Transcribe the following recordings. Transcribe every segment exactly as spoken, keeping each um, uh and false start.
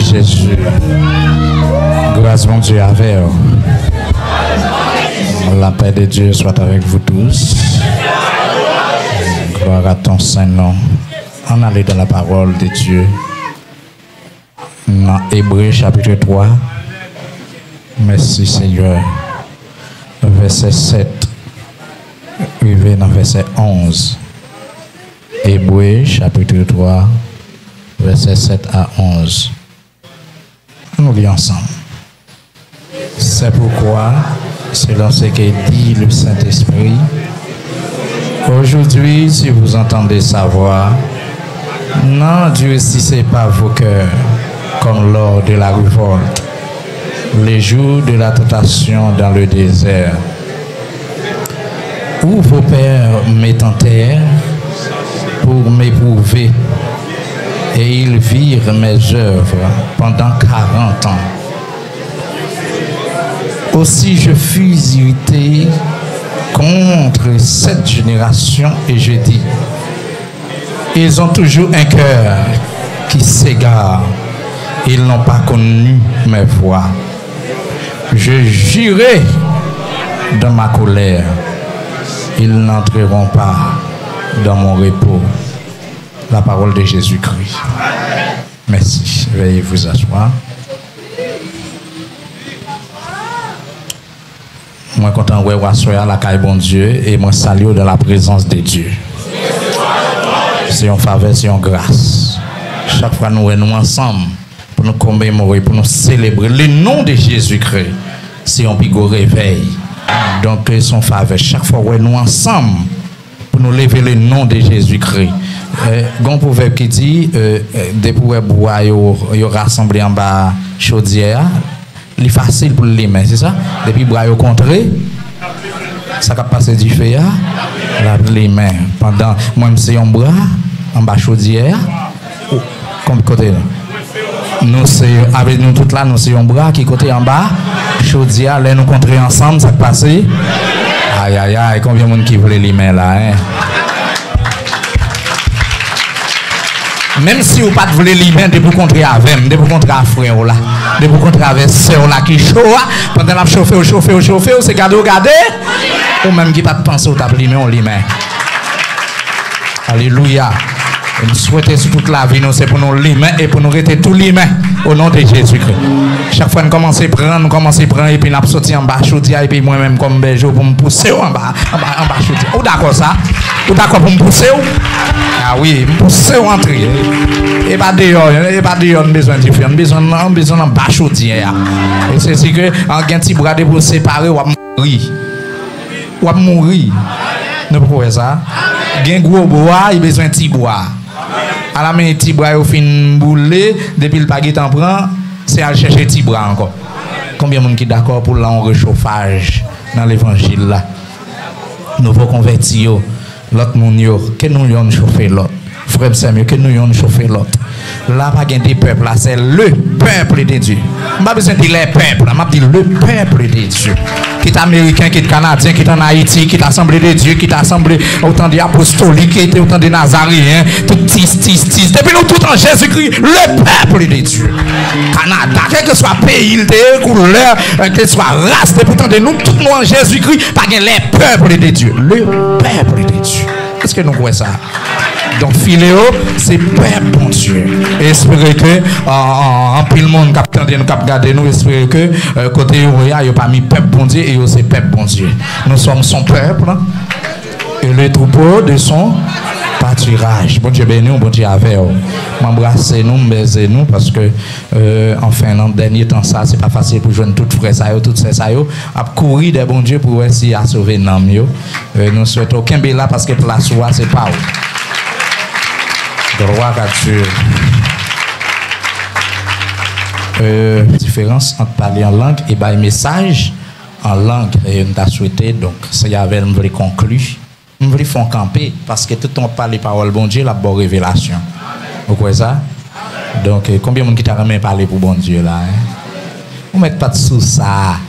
Jezi. Gras Bondye avè w. La paix de Dieu soit avec vous tous. Gloire à ton saint nom. Ann ale dans la parole de Dieu. Nan Ebre chapit twa. Mèsi Senyè. Vèsè sèt rive nan vèsè onz. Ebre chapit twa, vèsè sèt a onz. Nou li ansanm. C'est pourquoi, selon ce que dit le Saint-Esprit, aujourd'hui, si vous entendez sa voix, n'endurcissez pas vos cœurs comme lors de la révolte, les jours de la tentation dans le désert, où vos pères me tentèrent pour m'éprouver, et ils virent mes œuvres pendant quarante ans. Aussi je fus irrité contre cette génération et je dis, ils ont toujours un cœur qui s'égare, ils n'ont pas connu mes voies. Je jurai dans ma colère, ils n'entreront pas dans mon repos. La parole de Jésus-Christ. Merci. Veuillez vous asseoir. Mwen kontan wè w aswè a lakay Bondye e mwen salye w dans la présence de Dieu. Se yon favè, se yon gras. Chak fwa nou wè nou ansanm pou nou komemore, pou nou selebre le non de Jezikri, se yon pi gwo revèy. Donk, se yon favè. Chak fwa w wè nou ansanm, pou nou leve le non de Jezikri. Gen yon pwovèb ki di, depi w wè bwa yo, yo rasanble anba chodyè a, li fasil pou l limen, se sa? Depi bwa yo kontre, sa k ap pase dife a, l ap limen. Pandan mwen, m se yon bra anba chodyè a. Ou, kon, kote nou? Nou se, avèk nou tout la, nou se yon bra ki kote anba chodyè a. Lè nou kontre ansanm, sa k pase? Ayayay, konbyen moun ki vle limen la, en? Menm si ou pa t vle limen, depi w kontre avè m, depi w kontre a frè w la, depi w kontre avè sè w la ki cho a, pandan l ap chofe w, chofe w, chofe w, se gade w gade, ou menm ki pa t panse w t ap limen, w limen. Alelouya. E m swete sou tout lavi nou, se pou nou limen e pou nou rete tou limen, o non de Jezikri. Chak fwa n kòmanse pran, nou kòmanse pran, epi n ap soti anba chodyè a, epi mwen menm kòm bèje w pou m pouse w anba, anba, anba chodyè. Ou dakò sa? Ou dakò pou m pouse w? A wi, m pouse w antre. E pa deyò, e pa deyò n bezwen dife, n bezwen, n bezwen anba chodyè a. E se si ke, an, gen ti bra depi w separe, w ap mouri. W ap mouri. Nou poko wè sa? Gen gwo bwa, li bezwen ti bwa. Ala men ti bra yo fin boule, depi l pa gentan pran, se al chèche ti bra ankò. Konbyen moun ki dakò pou l an rechofaj nan levanjil la? Nouvo konvèti yo, lòt moun yo, ke nou yonn chofe lòt. Frè m, sè m yo, ke nou yonn chofe lòt. La pa gen de pèp, la c'est le peuple de Dieu. M pa bezwen di les peuples, m ap di le peuple de Dieu. Kit ameriken, kit kanadyen, kit ann Ayiti, kit Asanble de Dye, kit asanble, ou tande, apostolik, kit, ou tande, nazareyen, tout tis, tis, tis. Depi nou tout an Jezikri, le peuple de Dieu. Kanada, kèlkeswa peyi l te ye, koulè, kèlkeswa ras, depi ou tande nou tout nou an Jezikri, pa gen les peuples de Dieu. Le peuple de Dieu. Èske nou kwè sa? Donk, Fileo, se pèp Bondye. E espere ke, euh, anpil moun k ap tande nou, k ap gade nou, espere ke, euh, kote yo ye a, yo pami pèp Bondye e yo se pèp Bondye. Nous sommes son peuple et le troupeau de son pâturage. Bondye beni w, Bondye avè w. M anbrase nou, m beze nou, paske, euh, anfen, nan dènye tan sa, se pa fasil pou jwenn tout frè sa yo, tout sè sa yo ap kouri dè Bondye pou wè si y a sove nanm yo. Euh, nou swete w kenbe la paske plas ou a se pa w. Gloire à Dieu. Euh, diferans ant pale an lang e bay mesaj an lang, e m ta swete, donk, se avè l m vle konkli. M vle fè w kanpe, paske tout tan w ap pale pawòl Bondye, l ap ba w revelasyon. Ou kwè sa? Donk, eh, konbyen moun ki ta renmen pale pou Bondye la, en? Ou mèt pa t sou sa.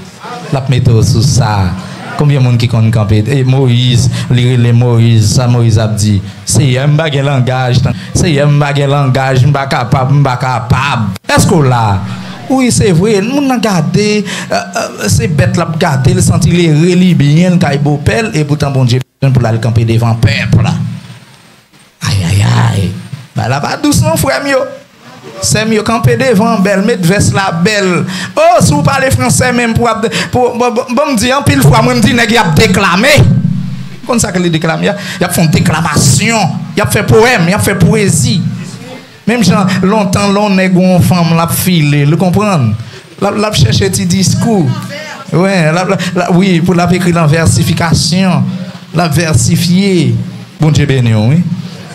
L ap mete w sou sa. Konbyen moun ki konn kanpe? E Moyiz, li rele Moyiz, sa Moyiz ap di? Seyè, m pa gen langaj, tan-, Seyè, m pa gen langaj, m pa kapab, m pa kapab. Èske w la? Wi, se vre, moun nan gade, euh, euh, se bèt l ap gade, l santi l ere, li byen, l kay bopè l, epoutan Bondye bezwen pou l al kanpe devan pèp la. Ayayay. Bagay la pa dous non, frè m yo. Sè m yo, kanpe devan bèl, met vès la bèl. Oh, si w pale fransè menm pou ap, pou, bon, bon, bon, m di anpil fwa, mwen m di nèg y ap deklame. Konn sa k rele deklame a? Y ap fè yon deklamasyon, y ap fè powèm, y ap fè pwezi. Menm jan lontan, lè yon nèg ou yon fanm l ap file, l konprann? L ap, l ap chèche ti diskou. Wi, l ap, l ap, wi, pou l ap ekri l an vèsifikasyon. L ap vèsifye. Bondye beni w, wi.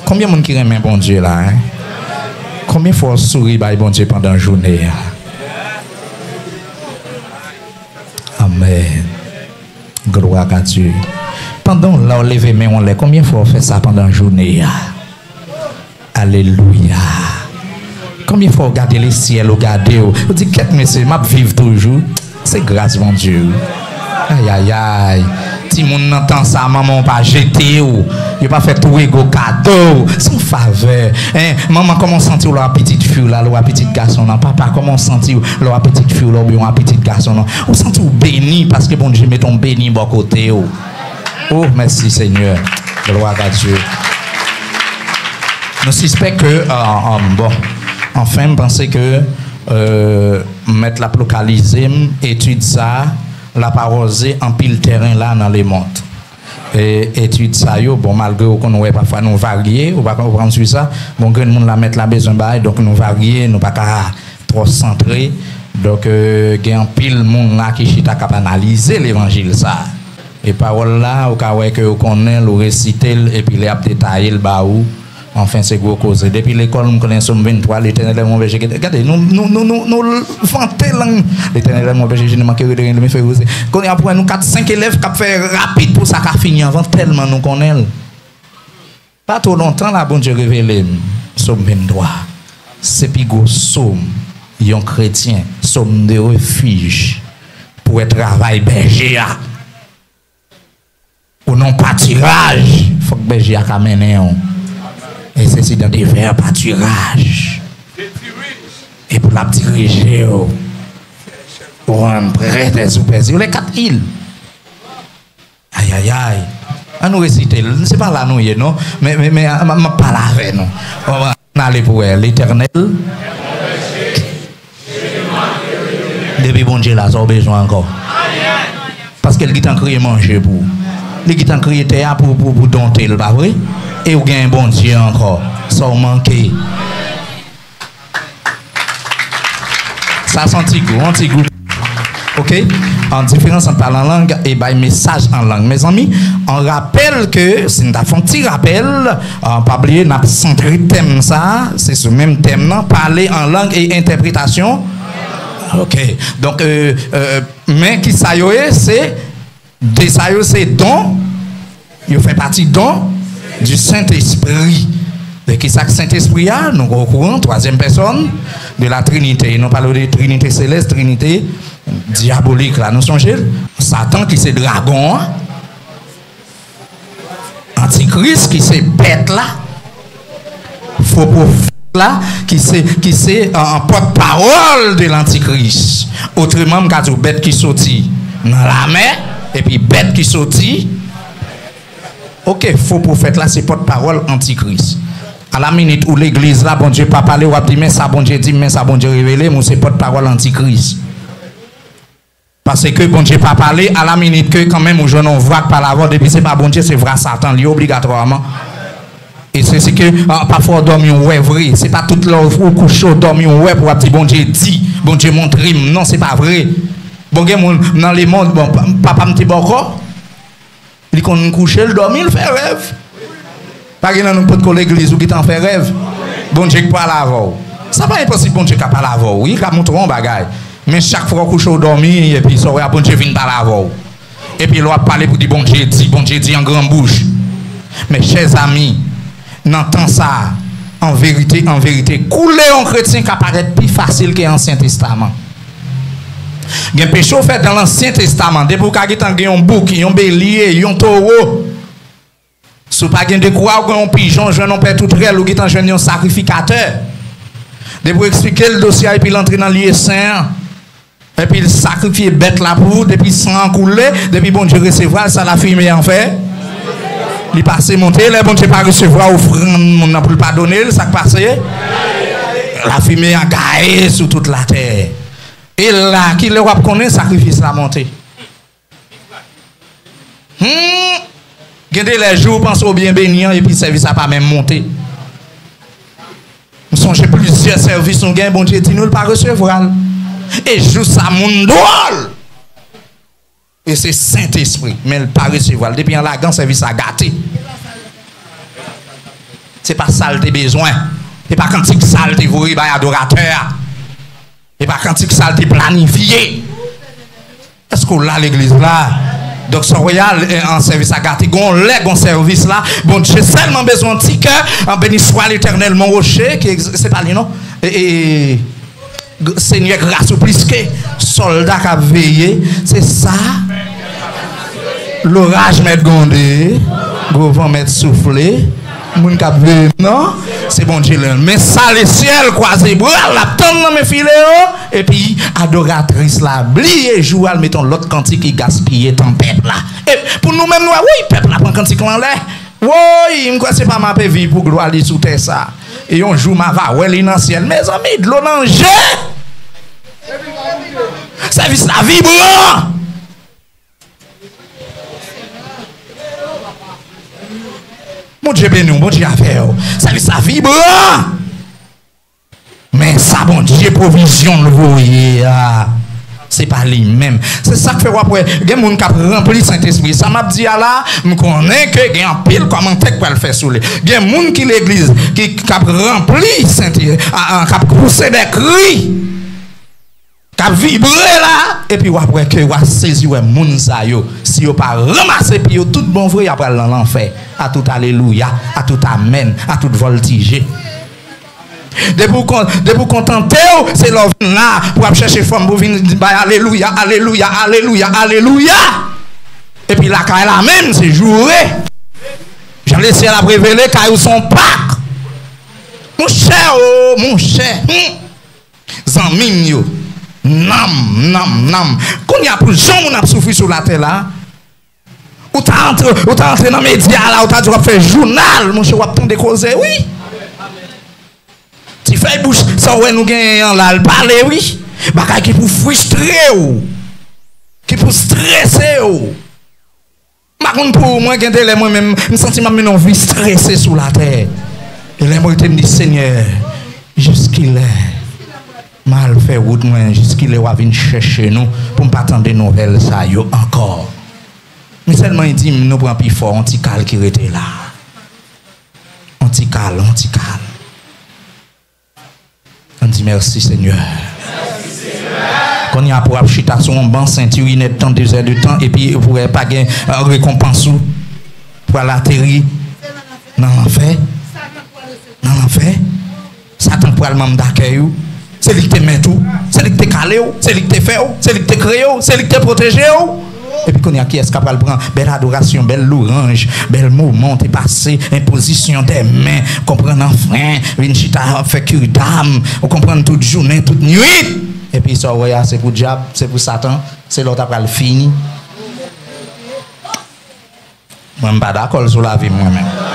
Konbyen moun ki renmen Bondye la, en? Konbyen fwa w souri bay Bondye pandan jounen an? Amèn. Glwa a Dye. Pandan w la, w leve men w anlè, konbyen fwa w fè sa pandan jounen an? Alelouya. Konbyen fwa w gade lesyèl, ou gade w, ou di, "Kèt mesye, m ap viv toujou." Se gras Bondye, wi. Ayayay. Timoun nan tan sa, manman w pa jete w. Yo pa fè tou ego kado. Se yon favè. En, manman, kòman w santi w lè w a pitit fi w la, lè w a pitit gason w lan? Papa, kòman w santi w lè w a pitit fi w la oubyen w a pitit gason w lan? Ou santi w beni paske Bondye mete yon beni bò kote w. Oh, mèsi, Senyè. Glwa a Dye. Nou sispèk ke, euh, euh, bon, anfen, m panse ke, euh, mèt l ap lokalize m, etid sa a, l ap awoze anpil tèren la nan lemond. E etid sa yo, bon, malgre ou konn wè pafwa nou varye, ou pa konprann sou sa, bon, grenn moun la mèt la bezwen bay, donk nou varye, nou pa ka twò santre. Donk, euh, gen anpil moun la ki chita k ap analize levanjil sa a. E pawòl la, ou ka wè ke ou konnen l, ou resite l, epi lè y ap detaye l ba ou, anfen, se gwo koze. Depi lekòl, m konnen Sòm venntwa, L'Éternel est mon berger. Gade, nou, nou, nou, nou, nou vante lang. L'Éternel est mon berger, je ne manquerai de rien, il me fait reposer. Kounye a, pou wè nou kat, senk elèv k ap fè rapid pou sa ka fini anvan, tèlman nou konnen l. Pa twò lontan la, Bondye revele m Sòm venntwa. Se pi gwo sòm yon kretyen, sòm de refij pou wè travay bèje a. Ou nan patiraj, fòk bèje a ka mennen w. Et ceci dans des verts pâturages. E pou l ap dirije w, ou an prè dèzou pèzi, ou lè kat il. Ayayay. An nou resite l. Se pa la nou ye, non. Men, men, men, m, m ap pale avè nou. Bon, ann ale pou wè. Letènèl. Depi Bondye la, sa w bezwen ankò? Paske l gentan kreye manje pou ou. Li gentan kreye tè a pou, pou, pou donte l, pa vre? E w gen Bondye ankò. Sa w manke? Sa se yon ti gou, yon ti gou. Oke? An diferans ant pale an lang e bay mesaj an lang. Mezanmi, an rapèl ke, si n ta fè yon ti rapèl, an pa bliye, n ap santre tèm sa a, se sou menm tèm nan, pale an lang e entèpretasyon. Oke. Donk, euh, euh, men ki sa yo ye? Se De sa yo se don, yo fè pati don du Saint-Esprit. De ki sa k Sentespri a? Nou okouran, twazyèm pèsòn de la Trinité. Nou pale de Trinité céleste, Trinité diabolik la. Nou sonje l? Satan ki se dragon an, Antikris ki se bèt la, fo pwofèt la, ki se, ki se, euh, pòtpawòl de lantikris. Otreman, m ka di w bèt ki soti nan lamè, epi bèt ki soti, oke, fo pwofèt la se pòtpawòl antikris. Alaminit ou legliz la, Bondye pa pale, w ap di, "Men sa Bondye di m, men sa Bondye revele m," ou se pòtpawòl antikris. Paske Bondye pa pale, alaminit ke kanmenm ou jwenn yon vwa k pale avè w, depi se pa Bondye, se vwa Satan li ye obligatwaman. E se si ke, ah, pafwa w dòmi w wè vre. Se pa tout lè w kouche w dòmi w wè pou w ap di, "Bondye di, Bondye montre m." Non, se pa vre. Bon, gen moun nan lemonn, bon, pa, papa m te bòkò. Li konn kouche, l dòmi, l fè rèv. Pa gen nan nou potko legliz ou gentan fè rèv. Bondye k pale avè w. Sa pa enposib Bondye ka pale avè w, wi, li ka montre w yon bagay. Men chak fwa w kouche w dòmi, epi sa w wè a Bondye vin pale avè w. Epi lè w ap pale pou di Bondye di, Bondye di an gran bouch. Mes chers amis, nan tan sa a, an verite, an verite, koule yon kretyen ka parèt pi fasil ke Ansyen Testaman. Gen peche w fè nan Ansyen Testaman. Depi w ka gentan gen yon bouk, yon belye, yon towo. Si w pa gen de kwa, ou gen yon pijon, jwenn yon pè toutrèl, ou gentan jwenn yon sakrifikatè. Depi w eksplike l dosye a, epi l antre nan lye sen an. Epi l sakrifye bèt la pou ou, depi san an koule, depi Bondye resevwa l, sa lafimen an fè? Li pase monte, lè Bondye pa resevwa ofrann moun nan pou l padone l, sa k pase? Lafimen an gaye sou tout latè. E la, kilè w ap konnen sakrifis la monte? Hmm. Gen de lè jou ou panse w byen beni an, epi sèvis la pa menm monte. M sonje plizyè sèvis nou gen, Bondye di nou l pa resevwa l. E jou sa moun dwòl. E se Sentespri, men l pa resevwa l. Depi an lagan sèvis la gate. Se pa sa l te bezwen. Se pa kantik sa l te voye bay adoratè a. E pa kantik sa l te planifye. Èske w la legliz la? Donk, sa w wè a, an sèvis la gate. Gon lè, gon sèvis la, Bondye sèlman bezwen yon ti kè. An, béni soit l'Éternel, mon rocher, ki egz-, se pa li non. E, e, Senyè, gras ou plis ke sòlda k ap veye. Se sa. Loraj mèt gwonde, gwo van mèt soufle. Moun k ap veye non, se Bondye l. Men sa lesyèl kwaze bra l, l ap tann nan men file yo. Epi adoratris la bliye jou a, l mete yon lòt kantik, li gaspiye tan pèp la. E pou nou menm, nou wè, woy, pèp la pran kantik lan anlè. Woy, m kwè se pa m ape viv pou glwa li sou tè sa. E yon jou m ava wè li nan syèl. Mezanmi, dlo nan je. Sèvis la vibran. Bondye beni w, Bondye avè w. Sèvis la vibran. Men sa Bondye pwovizyon l voye a, se pa li menm. Se sa k fè w ap wè, gen moun k ap ranpli Sentespri. Sa m ap di a la, m konnen ke gen anpil kòmantè k pral fè sou li. Gen moun ki legliz, ki, k ap ranpli Sent, a, a, k ap pouse de kri. K ap vibre la, epi w ap wè ke w ap sezi wè moun sa yo, si yo pa ranmase pye yo tout bon vre, y ap pral nan lanfè. A tout alelouya, a tout amèn, a tout vòltije. Depi w kon-, depi w kontante w, se lè w vin la, pou w ap chèche fanm pou vin bay alelouya, alelouya, alelouya, alelouya. Epi lakay la menm, se joure. Jan lesyèl ap revele, kay ou se yon pak. Monchè o, monchè. Hmm. Zanmi m yo, nanm, nanm, nanm. Kounye a pou jan moun ap soufri sou latè la, ou ta antre, ou ta antre nan medya la, ou ta di w ap fè jounal, monchè, w ap tande koze, wi. Ti fèy bouch, sa w wè nou genyen an la, l pale, wi. Bagay ki pou fristre w, ki pou strese w. M pa konn pou ou, mwen gen de lè mwen menm, m santi m ap mennen yon vi strese sou latè. E lè m rete, m di, Senyè, jiskilè m al fè wout mwen, jiskilè w a vin chèche nou pou m pa tande nouvèl sa yo ankò? Men sèlman li di m, nou pran pifò, yon ti kal ki rete la. Yon ti kal, yon ti kal. Ann di, mèsi, Senyè. Kounye a pou w ap chita sou yon ban, senti w inèdtan, dezèdtan, epi pou w pa gen, eh, rekonpans ou, pral ateri nan lanfè. Nan lanfè. Satan pral manm dakèy ou. Se li ki te mèt ou. Se li ki te kale w. Se li ki te fè w. Se li ki te kreye w. Se li ki te pwoteje w. Epi kounye a, kiyès k ap pral pran bèl adorasyon, bèl louwanj, bèl moman w te pase, enpozisyon dè men, konprann, anfen, vin chita ap fè kiridam, ou konprann, tout jounen, tout nuit. Epi sa w wè a, se pou dyab, se pou Satan, se lè w ta pral fini. Mwen, m pa dakò l sou lavi m, mwen menm.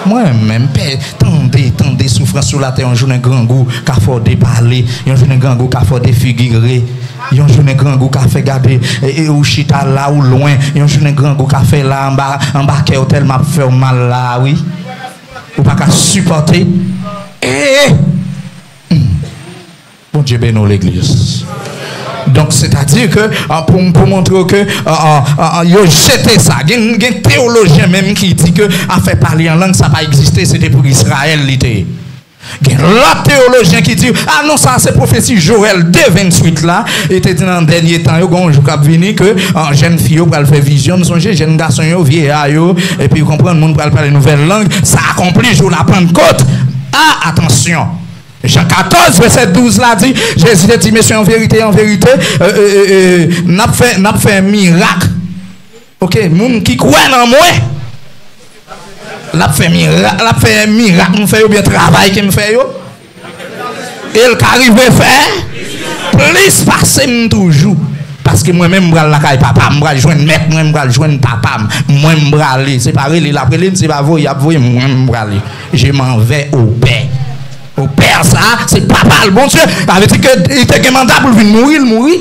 Mwen menm, pè, tande, tande soufrans sou latè, yon jounen grangou ka fè w depale, yon jounen grangou ka fè w defigire, yon jounen grangou ka fè gade, e, e, ou chita la, ou lwen, yon jounen grangou ka fè la, anba, anba kè w tèlman ap fè w mal la, wi. Ou pa ka sipòte. E, e, hmm. Bondye beni w, legliz. Donk, sètadi ke, ah, pou, pou montre w ke, ah, ah, ah, ah, yo jete sa. Gen, gen teyolojyen menm ki di ke afè pale an lang, sa pa egziste, se te pou Izrayèl li te ye. Gen lòt teyolojyen ki di, ah non, sa se pwofesi Jowèl de venntuit la, li te di nan dènye tan yo, gen yon jou k ap vini ke, ah, jèn fi yo pral fè vizyon, m sonje jèn gason yo, vyeya yo, epi w konprann, moun pral pale nouvèl lang, sa akonpli jou la Pannkot. Ah, atansyon! Jan katòz, vèsè douz la di, Jezi te di, mesye, an verite, an verite, e, e, e, e, n ap fè, n ap fè mirak. Ok, moun ki kwè nan mwen, l ap fè mirak, l ap fè mirak m fè yo, oubyen travay ke m fè yo. E l ka rive fè plis pase m toujou. Paske mwen menm, m pral lakay Papa m, m pral jwenn Mèt mwen, m pral jwenn Papa m. Mwen, m prale. Se pa rele l ap rele m, se pa voye y ap voye m, mwen, m prale. Je m'en vais au Père. Au Père sa, se Papa l, Bondye. Sa vle di ke li te gen manda pou l vin mouri, l mouri.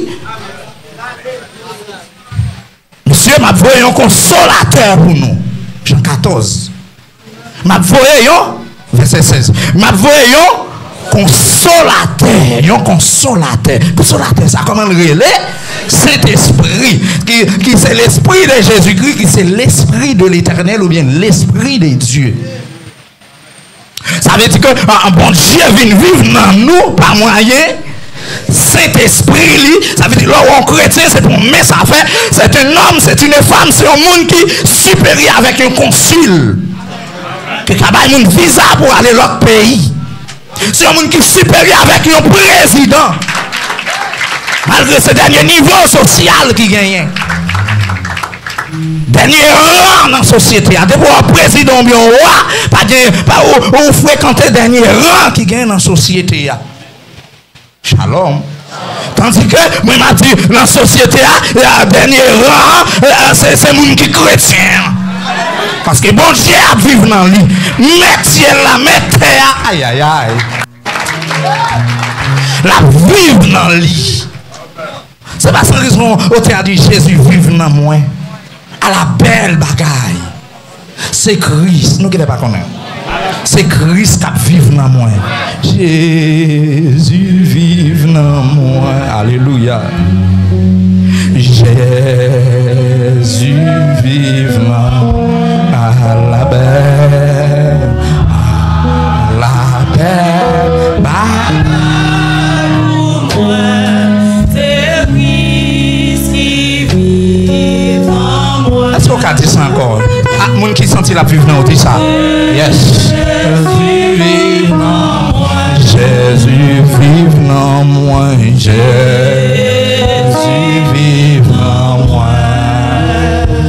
Mesye, m ap voye yon konsolatè pou nou. Jan katòz. M ap voye yon, vèsè sèz. M ap voye yon konsolatè, yon konsolatè. Konsolatè sa, kòman l rele? Sentespri, ki, ki se Lespri de Jezikri, ki se Lespri de Letènèl oubyen Lespri de Dye. Sa vle di ke, a, a, Bondye vin viv nan nou pa mwayen Sentespri li. Sa vle di, lè w wè yon kretyen, se pa yon mens a fè. C'est un homme, c'est une femme, se yon moun ki siperyè avèk yon konsil, ki ka bay moun viza pou ale lòt peyi. Se yon moun ki siperyè avèk yon prezidan. Malgre se dènye nivo sosyal ki genyen. Dènye ran nan sosyete a. Depi w wè prezidan oubyen yon wa, pa gen, pa, ou, ou frekante dènye ran ki genyen nan sosyete a. Shalom. Tandike, mwen, m ap di, nan sosyete a, a, dènye ran an, a, se, se moun ki kretyen an. Paske Bondye ap viv nan li. Mèt syèl la, mèt tè a, ayayay. L ap viv nan li. Se pa san rezon otè a di, Jezi viv nan mwen. Ala bèl bagay! Se Kris, nou genlè pa konnen. Se Kris k ap viv nan mwen. Jezi viv nan mwen. Alelouya. Jezi viv nan mwen. Ala bèl, ala bèl bagay. Èske w ka di sa ankò? A, moun ki santi l ap viv nan ou, di sa. Yes. Jezi viv nan mwen. Jezi viv nan mwen. Jezi viv nan mwen.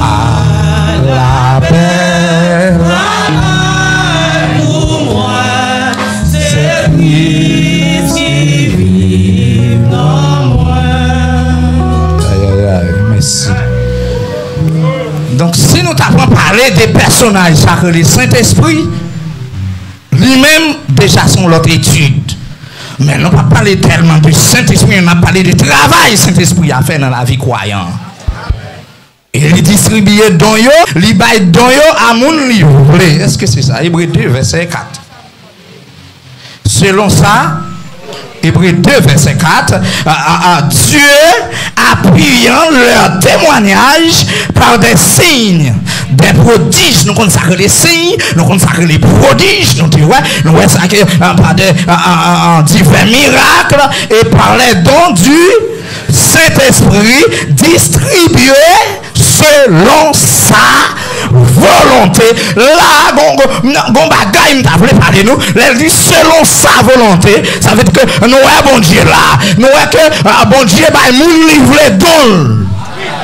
Ala bèl bagay pou mwen, se Kris ki viv nan mwen. Ayayay, mèsi. Donk, si nou ta pran pale de pèsonaj sa k rele Sentespri, li menm, deja se yon lòt etid. Men nou p ap pale tèlman de Sentespri, n ap pale de travay Sentespri a fè nan lavi kwayan an. E li distribye don yo, li bay don yo a moun li vle. Èske se sa? Ebre de, vèsè kat. Selon sa, Ebre de, vèsè kat, a, a, a, Dieu appuyant leur témoignage par des signes, des prodiges, nou konn sa k rele siy, nou konn sa k rele pwodij, nou te wè, nou wè sa ke, a, par des, a, a, a, a, divers miracles et par les dons du Saint-Esprit distribués selon sa volonté. La, gon, gon, gon bagay m ta vle pale nou. Lè l di selon sa volonté, sa vle di ke nou wè Bondye la. Nou wè ke, a, Bondye bay moun li vle don l.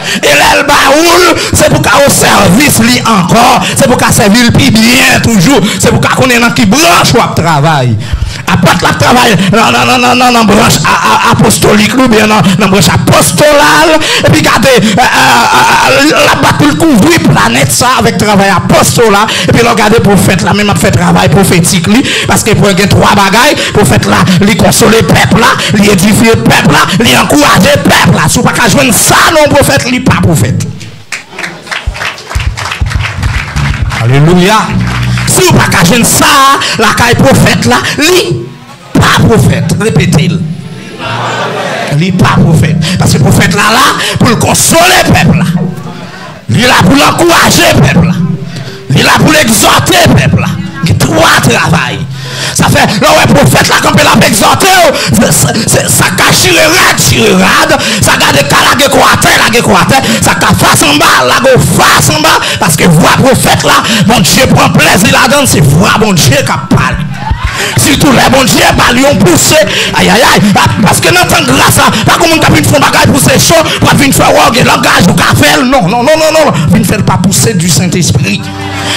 E lè l ba ou l, se pou ka o sèvis li ankò, se pou ka sèvi l pi byen toujou, se pou ka konnen nan ki branch w ap travay. Apot la ap travay nan, nan, nan, nan, nan, nan branch a, a, apostolik li oubyen nan, nan branch apostolal, epi gade, a, a, a, a, l ap bat pou l kouvri planèt sa avèk travay apostola, epi lè w gade pwofèt la menm ap fè travay pwofetik li, paske pou gen twa bagay, pwofèt la, li konsole pèp la, li edifye pèp la, li ankouraje pèp la. Si w pa ka jwenn sa nan yon pwofèt, li pa pwofèt. Alelouya. Si w pa ka jwenn sa lakay pwofèt la, li pa pwofèt. Repete l. Li pa pwofèt. Paske pwofèt la la pou l konsole pèp la. Li la pou l ankouraje pèp la. Li la pou l egzòte pèp la. Gen twa travay. Sa fè, lè w wè pwofèt la kanpe, l ap egzòte w, se, se, se, sa ka chire rad, chire rad, sa gade ka lage kò atè, lage kò atè, sa ka fas anba, lage w fas anba, paske vwa pwofèt la, Bondye pran plèzi ladan l, se vwa Bondye k ap pale. Sitou lè Bondye ba l yon pouse. Ayayay. Paske nan tan gras la, pa gen moun k ap vin fè yon bagay pou se cho, pou ap vin fè wè w gen langaj, ou ka fè l. Non, non, non, non, non. Vin fè l pa pouse di Sentespri.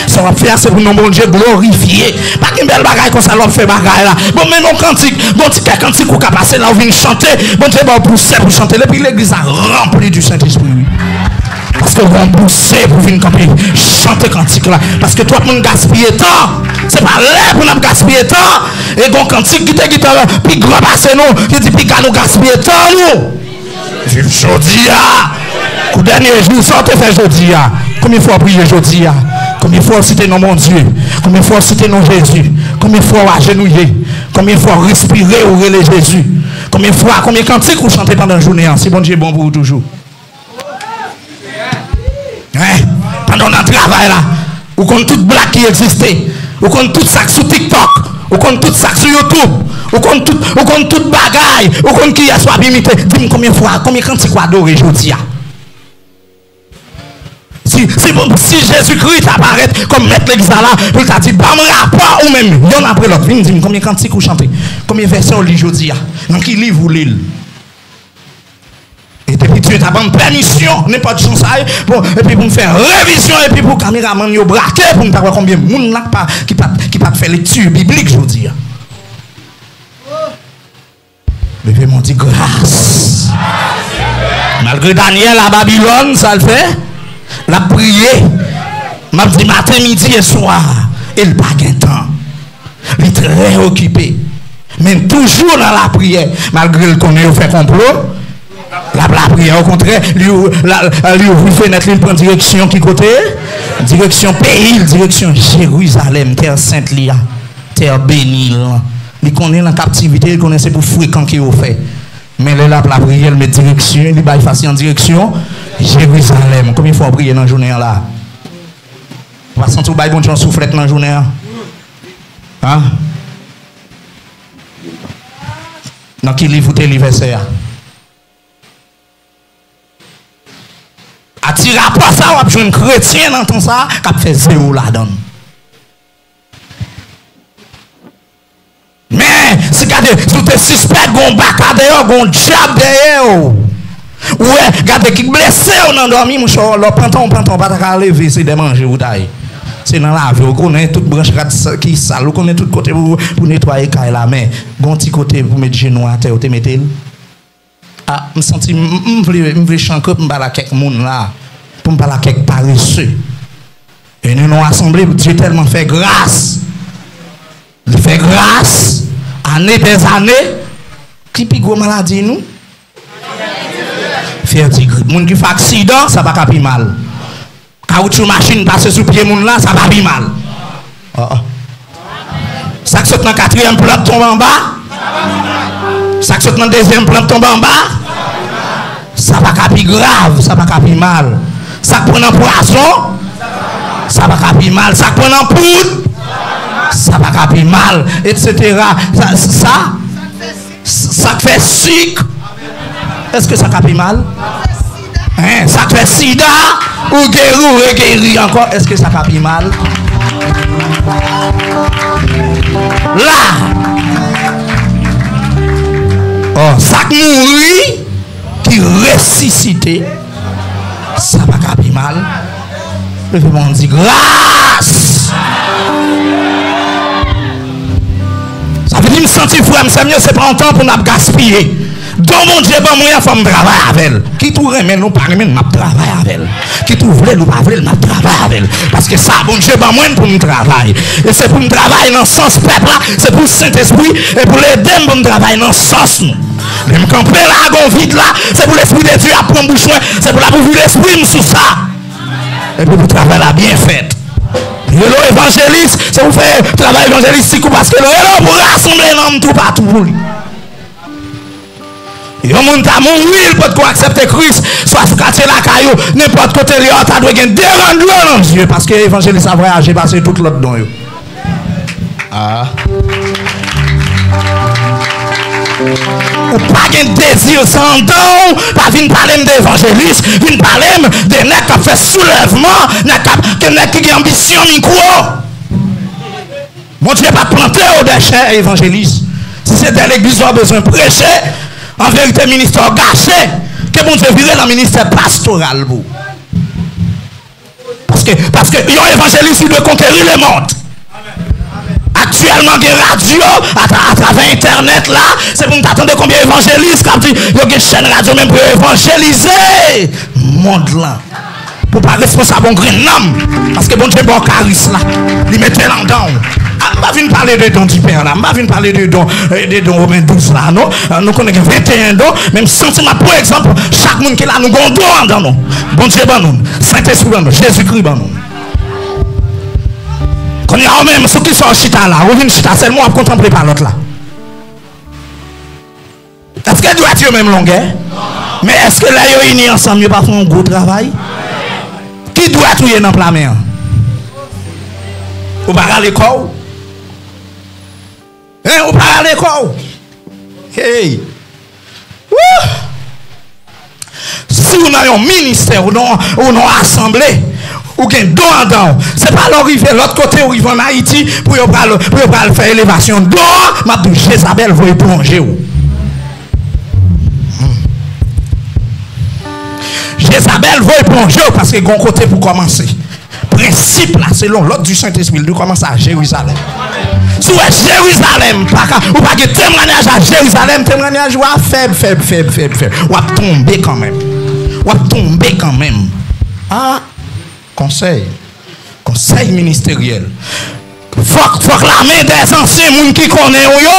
Sa w ap fè a, se pou non Bondye glorifye. Pa gen bèl bagay konsa lè w ap fè bagay la. Bon, men non kantik, bon ti kè kantik ou ka pase la, ou vin chante. Bondye ba w pouse pou chante. Epi legliz la ranpli di Sentespri, wi. Paske w gen yon pouse pou vin kanpe chante kantik la. Paske twòp moun gaspiye tan. Se pa lè pou n ap gaspiye tan. E gon kantik ki te gentan pi gran pase nou, ki di piga nou gaspiye tan nou. Viv jodi a. Kou dènye jou, sa w te fè jodi a? Konbyen fwa w priye jodi a? Konbyen fwa w site non Bondye? Konbyen fwa w site non Jezi? Konbyen fwa w ajenouye? Konbyen fwa w respire, ou rele Jezi? Konbyen fwa, konbyen kantik ou chante pandan jounen an? Si Bondye bon pou ou toujou. Wen, pandan w nan travay la, ou konn tout blag ki egziste. Ou konn tout sa k sou TikTok. Ou konn tout sa k sou YouTube. Ou konn tout, ou konn tout bagay. Ou konn kiyès w ap imite. Di m konbyen fwa, konbyen kantik w adore jodi a? Si, si, si Jezikri ta parèt kòm mèt legliz la, la, pou l ta di, "Ban m rapò ou menm, yonn apre lòt." Vin di m konbyen kantik ou chante, konbyen vèsè w li jodi a, nan ki liv ou li l. E depi Dye ta ban m pèmisyon, nenpòt jan sa ye, bon, epi pou m fè revizyon, epi pou kameramann yo brake, pou m ta wè konbyen moun la ki pa, ki pa, ki pa t fè lekti biblik jodi a. Leve men w di, "Gras." Malgre Danyèl a Babilòn, sa l fè? L ap priye. M ap di maten, midi e swa. E l pa gen tan. Li trè okipe. Men toujou nan lapriyè. Malgre l konnen yo fè konplo, l ap lapriyè. Okontrè, li, ou-, la, li ouvri fenèt li, li pran direksyon ki kote? Direksyon peyi l, direksyon Jerizalèm, tè sent li a, tè beni l lan. Li konnen nan kaptivite, li konnen se pou frekan ke yo fè. Men lè l ap lapriyè, l met direksyon, li bay fas li an direksyon Jerizalèm. Konbyen fwa w priye nan jounen an la? Ou pa santi w bay Bondye yon souflèt nan jounen an? An? Nan ki liv ou te li vèsè a? Atire apa sa, w ap jwenn kretyen nan tan sa a k ap fè zewo ladan l. Men, si gade, si w te sispèk gon baka dèyè w, gon dyab dèyè w, ou wè, gade ki blese w nan dòmi, monchè, lè w pantan, w pantan, w pa ta ka leve, se dè manje ou ta ye. Se nan lave, ou konnen tout branch rad sa-, ki sal, ou konnen tout kote pou, pou netwaye kay la, men gon ti kote pou met jenou atè, ou te mete l. A, m santi m, m, m vle, m vle chan kòb, m pale ak kèk moun la, pou m pale ak kèk parese. E nou nan asanble, Dye tèlman fè gras. Li fè gras, ane dèzane. Ki pi gwo maladi nou? Fyèti grip. Moun ki fè aksidan, sa pa ka pi mal. Kawoutchou machin pase sou pye moun la, sa pa pi mal. Oh, oh. Sa k sot nan katriyèm plant tonbe anba? Sa k sot nan dezyèm plant tonbe anba? Sa pa ka pi grav, sa pa ka pi mal. Sa k pran nan pwazon? Sa pa ka pi mal. Sa k pran nan poud? Sa pa ka pi mal, etsetera. Sa, sa, sa k fè sik, èske sa ka pi mal? Hein, sa k fè sida, ou geri, ou regeri ankò, èske sa ka pi mal? La, oh, sa k mouri, ki resisite, sa pa ka pi mal. Leve men w di, "Gras!" Sa vle di, m santi, frè m, sè m yo, se pa yon tan pou n ap gaspiye. Don Bondye ban mwen an, fò m travay avè l. Kit ou renmen l ou pa renmen l, m ap travay avè l. Kit ou vle l ou pa vle l, m ap travay avè l. Paske sa Bondye ban mwen pou m travay. E se pou m travay nan sans pèp la, se pou Sentespri, e pou l ede m pou m travay nan sans nou. Lè m kanpe la, gon vid la, se pou Lespri de Dye ap pran bouch mwen, se pou l ap ouvri lespri m sou sa. Epi pou travay la byen fèt. Rele w evanjelis, se pou fè travay evanjelistik ou, paske l rele w pou rasanble nanm toupatou pou li. Yon moun ta mouri, li potko aksepte Kris, swa sou katye lakay ou, nenpòt kote li ye, ta dwe gen de rannde nan Dye, paske evanjelis la vwayaje pase tout lòt don yo. Ah. Ou pa gen dezi sa anndan w, pa vin pale m de evanjelis, vin pale m de nèg k ap fè soulèvman, nèg k ap, ke nèg ki gen anbisyon mikwo. Bondye pa t plante w dè chè evanjelis. Si se dè legliz w bezwen preche, an verite ministè w gache, ke Bondye vire nan ministè pastoral pou ou. Paske, paske yon evanjelis, li dwe konkeri lemonn. Aktyèlman, gen radyo, atra-, atravè entènèt la, se pou n ta tande konbyen evanjelis k ap di, yo gen chèn radyo menm pou yo evanjelize mond lan. Pou pa responsab yon grenn nanm, paske Bondye ba w karis la, li mete l anndan w. A, m pa vin pale de don di Pè la, m pa vin pale de don, eh, de don Women douz la, non. Ah, nou konnen gen venteyen don, men m santi m ap pran egzanp, chak moun ki la, nou gen yon don anndan nou. Bondye ban nou l, Sentespri ban nou l, Jezikri ban nou l. Kounye a, ou menm, sou ki sa w chita la? Ou vin chita sèlman, w ap kontanple pa lòt la. Èske dwèt yo menm longè? Men èske lè yo ini ansanm, yo pa fè yon gwo travay? Ki dwèt ou ye nan pla men an? Ou pa rale kò w? Hein, ou pa rale kò w? Hey! Wouh! Si w nan yon ministè, ou nan, ou nan yon asanble, ou gen don anndan w. Se pa lè w rive lòt kote, ou rive ann Ayiti, pou yo pral, pou yo pral fè elevasyon. Don an, m ap di w, Jezabèl voye plonje w. Jezabèl voye plonje w, paske gen yon kote pou kòmanse. Prensip la, selon lòd di Sentespri, li dwe kòmanse a Jerizalèm. Si w wè Jerizalèm pa ka, ou pa gen temwanyaj a Jerizalèm, temwanyaj ou a fèb, fèb, fèb, fèb, fèb. W ap tonbe kanmenm. W ap tonbe kanmenm. Ah, konsèy. Konsèy ministeryèl. Fòk, fòk lame dèzansyen, moun ki konnen w yo,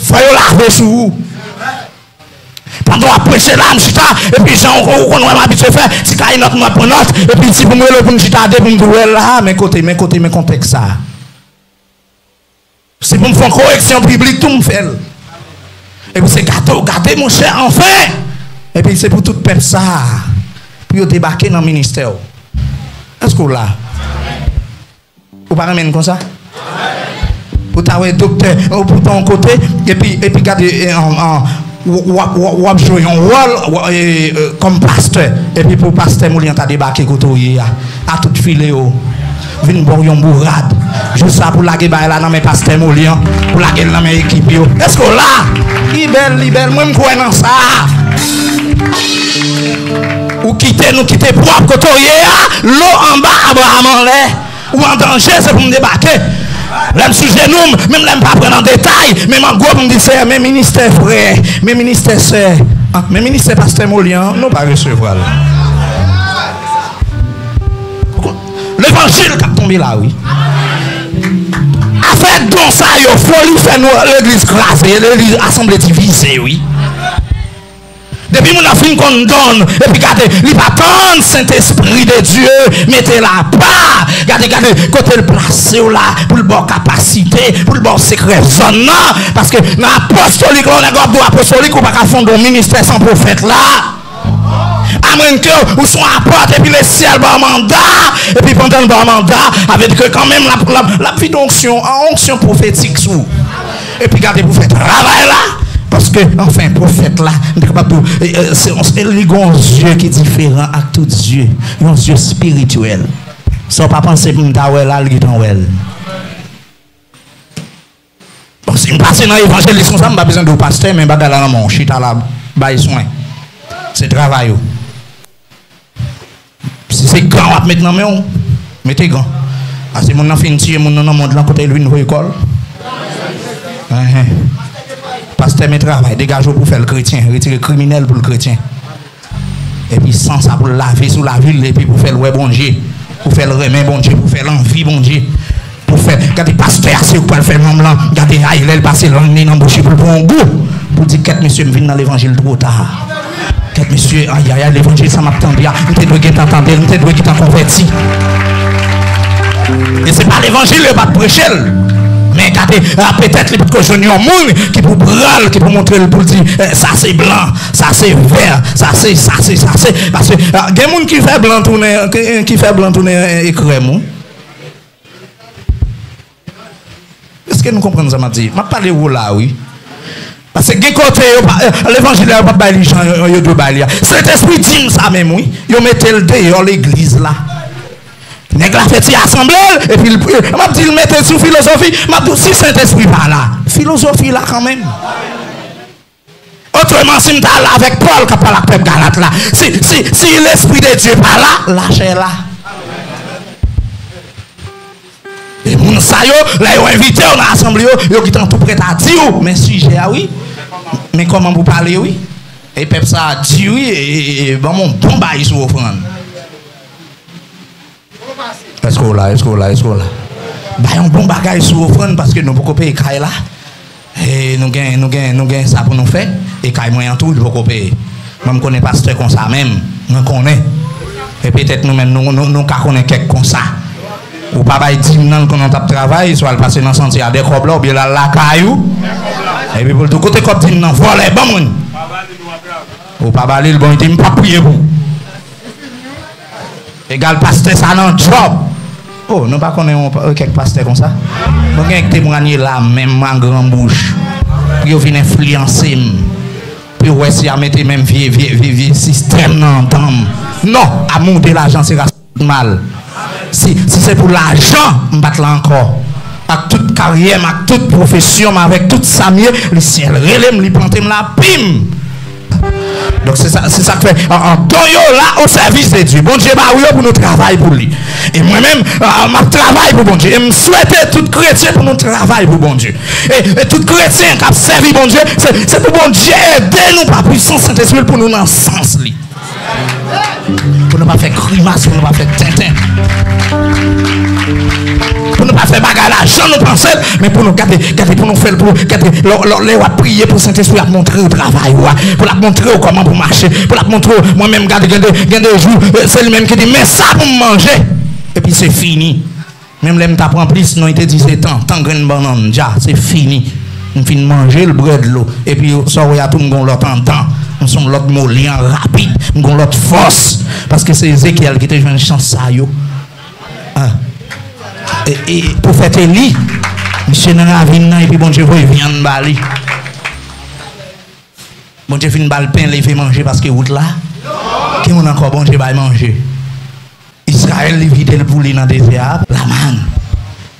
fò yo lave sou ou. Pandan w ap preche la, m chita, epi jan w, ou konn wè m abitye fè, ti kay nòt, mwen pran nòt, epi si pou m rele w pou n chita de, pou m di w wè la, men kote, men kote, men kontèks sa. Si pou m fè yon koreksyon biblik tou, m fè l. Epi se gade w gade, monchè, anfen! Epi se pou tout pèp sa a, pou yo debake nan ministè w. Èske w la? Ou pa renmen n konsa? Ou ta wè doktè, ou pou ta yon kote, epi, epi gade, eh, an, an, w, w, w, w ap jwe yon wòl, w, eh, eh, kòm pastè, epi pou pastè Molian ta debake kote w ye a, a tout file w, vin ba w yon bourad, jis sa pou lage bagay la nan men pastè Molian, pou lage l nan men ekip yo. Èske w la? Li bèl, li bèl, mwen m kwè nan sa. Ou kite, nou kite pwòp kote w ye a, lo anba, Abraram anlè. Ou an danje, se pou m debake. Lè m sou jenou m, menm lè m pa pran nan detay, men m an gwo pou m di, Seyè, men ministè frè, men ministè sè, ah, men ministè pastè Molian, nou pa resevwa l. Levanjil k ap tonbe la, wi. Afè don sa yo, foli fè nou legliz kraze, legliz asanble divize, wi. Depi moun nan fin konn don l, epi gade, li pa tann Sentespri de Dye mete l apa. Gade, gade kote l plase w la, pou l ba w kapasite, pou l ba w sekrè zòn nan. Paske nan apostolik la, yon nèg ap di w apostolik, ou pa ka fonde yon ministè san pwofèt la. Amwenke ou se yon apot, epi lesyèl ba w manda, epi pandan l ba w manda, sa vle di ke kanmenm l ap, l ap, l ap vide onksyon, an onksyon pwofetik sou ou. Epi gade pou fè travay la, paske, anfen, pwofèt la, m te kapab di w, e, e, se, se, li gen yon zye ki diferan ak tout zye. Yon zye espirityèl. Sa w pa panse pou m ta wè la, l gentan wè l. Bon, si m pase nan evanjelis konsa, m pa bezwen di w pastè, men bagay la nan men w, chita la, bay swen. Se travay ou. Si se gan w ap met nan men w, mete gan. Paske moun nan fin tiye moun nan nan mond lan kote l vin voye kò l. Enhen. Pastè, men travay, degaje w pou fè l kretyen, retire kriminèl pou l kretyen. Epi san sa pou l lave sou lavi l, epi pou fè l wè Bondye, pou fè l renmen Bondye, pou fè l anvi Bondye. Pou fè, gade pastè a, se ou k pral fè manm lan. Gade, ay, lè l pase lang li nan bouch li pou l pran yon gou. Pou di, kèt mesye, m vin nan levanjil twò ta. Kèt mesye, ay, ay, ay, levanjil sa m ap tande a, m te dwe gentan tande l, m te dwe gentan konvèti. E se pa levanjil, yo pa t preche l. Men gade, a, petèt li potko jwenn yon moun ki pou pran l, ki pou montre l, pou l di, eh, sa se blan, sa se vè, sa se, sa se, sa se. Paske, a, gen moun ki fè blan tounen, ki, ki fè blan tounen, eh, krèm, wi. Èske nou konprann sa m ap di? M ap pale wo la, wi. Paske gen kote yo pa, eh, levanjil la, yo pa t bay li jan yo, yo dwe bay li a. Sentespri di m sa menm, wi. Yo mete l deyò legliz la. Nèg la fè ti asanble l, epi l, m ap di l mete l sou filozofi, m ap di w si Sentespri pa la, filozofi la kanmenm. Otreman, si m ta al avèk Pòl k ap pale ak pèp Galat la, si, si, si Lespri de Dye pa la, lachè la. E moun sa yo, lè yo envite w nan asanble yo, yo gentan tou prèt a di w, men sijè a wi, men kòman pou pale wi. E pèp sa a di wi, e, e, e ban m yon bon bay sou ofrann. Èske w la? Èske w la? Èske w la? Bay yon bon bagay sou ofrann paske nou poko peye kay la. E nou gen, nou gen, nou gen sa pou nou fè. E kay mwen an tou, li poko peye. Mwen, m konnen pastè konsa menm. Mwen konnen. E petèt nou menm, nou, nou, nou ka konnen kèk konsa. Ou pa bay dim nan, l konnen w t ap travay, swa l pase nan santye a de kòb la, oubyen l al lakay ou. Epi pou l di w, kote kòb dim nan, vòlè, ban mwen. Ou pa ba li l, bon, li di, m p ap priye pou w. Egal pastè sa nan djòb. Oh, nou pa konnen yon pa- kèk pastè konsa? Mwen gen k temwanye la, menm an gran bouch. Pou yo vin enfliyanse m. Pou yo wè si a mete menm vye, vye, vye, vye sistèm nan andan m. Non, amour de l'argent se racine de tout mal. Si, si se pou lajan, m pa t la ankò. Ak tout karyè m, ak tout pwofesyon m, avèk tout sa m ye, li syèl rele m, li plante m la, pim! Donk, se sa, se sa k fè, an, an, don yo la o sèvis de Dye. Bondye ba ou yo pou nou travay pou li. E mwen menm, an, m ap travay pou Bondye. E m swete tout kretyen pou nou travay pou Bondye. E, e tout kretyen k ap sèvi Bondye, se, se pou Bondye ede nou pa pwisans Sentespri l pou nou nan sans li. Pou nou pa fè grimas, pou nou pa fè tenten. Pou nou pa fè bagay la jan nou panse l, men pou nou gade, gade pou nou fè l, pou gade, lè, lè, lè w ap priye pou Sentespri ap montre w travay ou a, pou l ap montre w kòman pou mache, pou l ap montre w, mwen menm gade, gen de, gen de jou, eh, se li menm ki di, men sa pou m manje. Epi se fini. Menm lè m t ap ranpli, sinon li te di se tan, tan grenn bannann, dja, se fini. M fin manje l, bwè dlo. Epi sa w wè a tou, m gon lòt andan. M se yon lòt moli an rapid. M gon lòt fòs. Paske se Ezekyèl ki te jwenn chans sa yo. Ah. E, e pwofèt Eli, misye nan ravin nan, epi Bondye voye vyann ba li. Bondye fin ba l pen, leve manje paske wout la. Ki moun ankò Bondye bay manje? Izrayèl, li vide l pou li nan dezè a, lamann.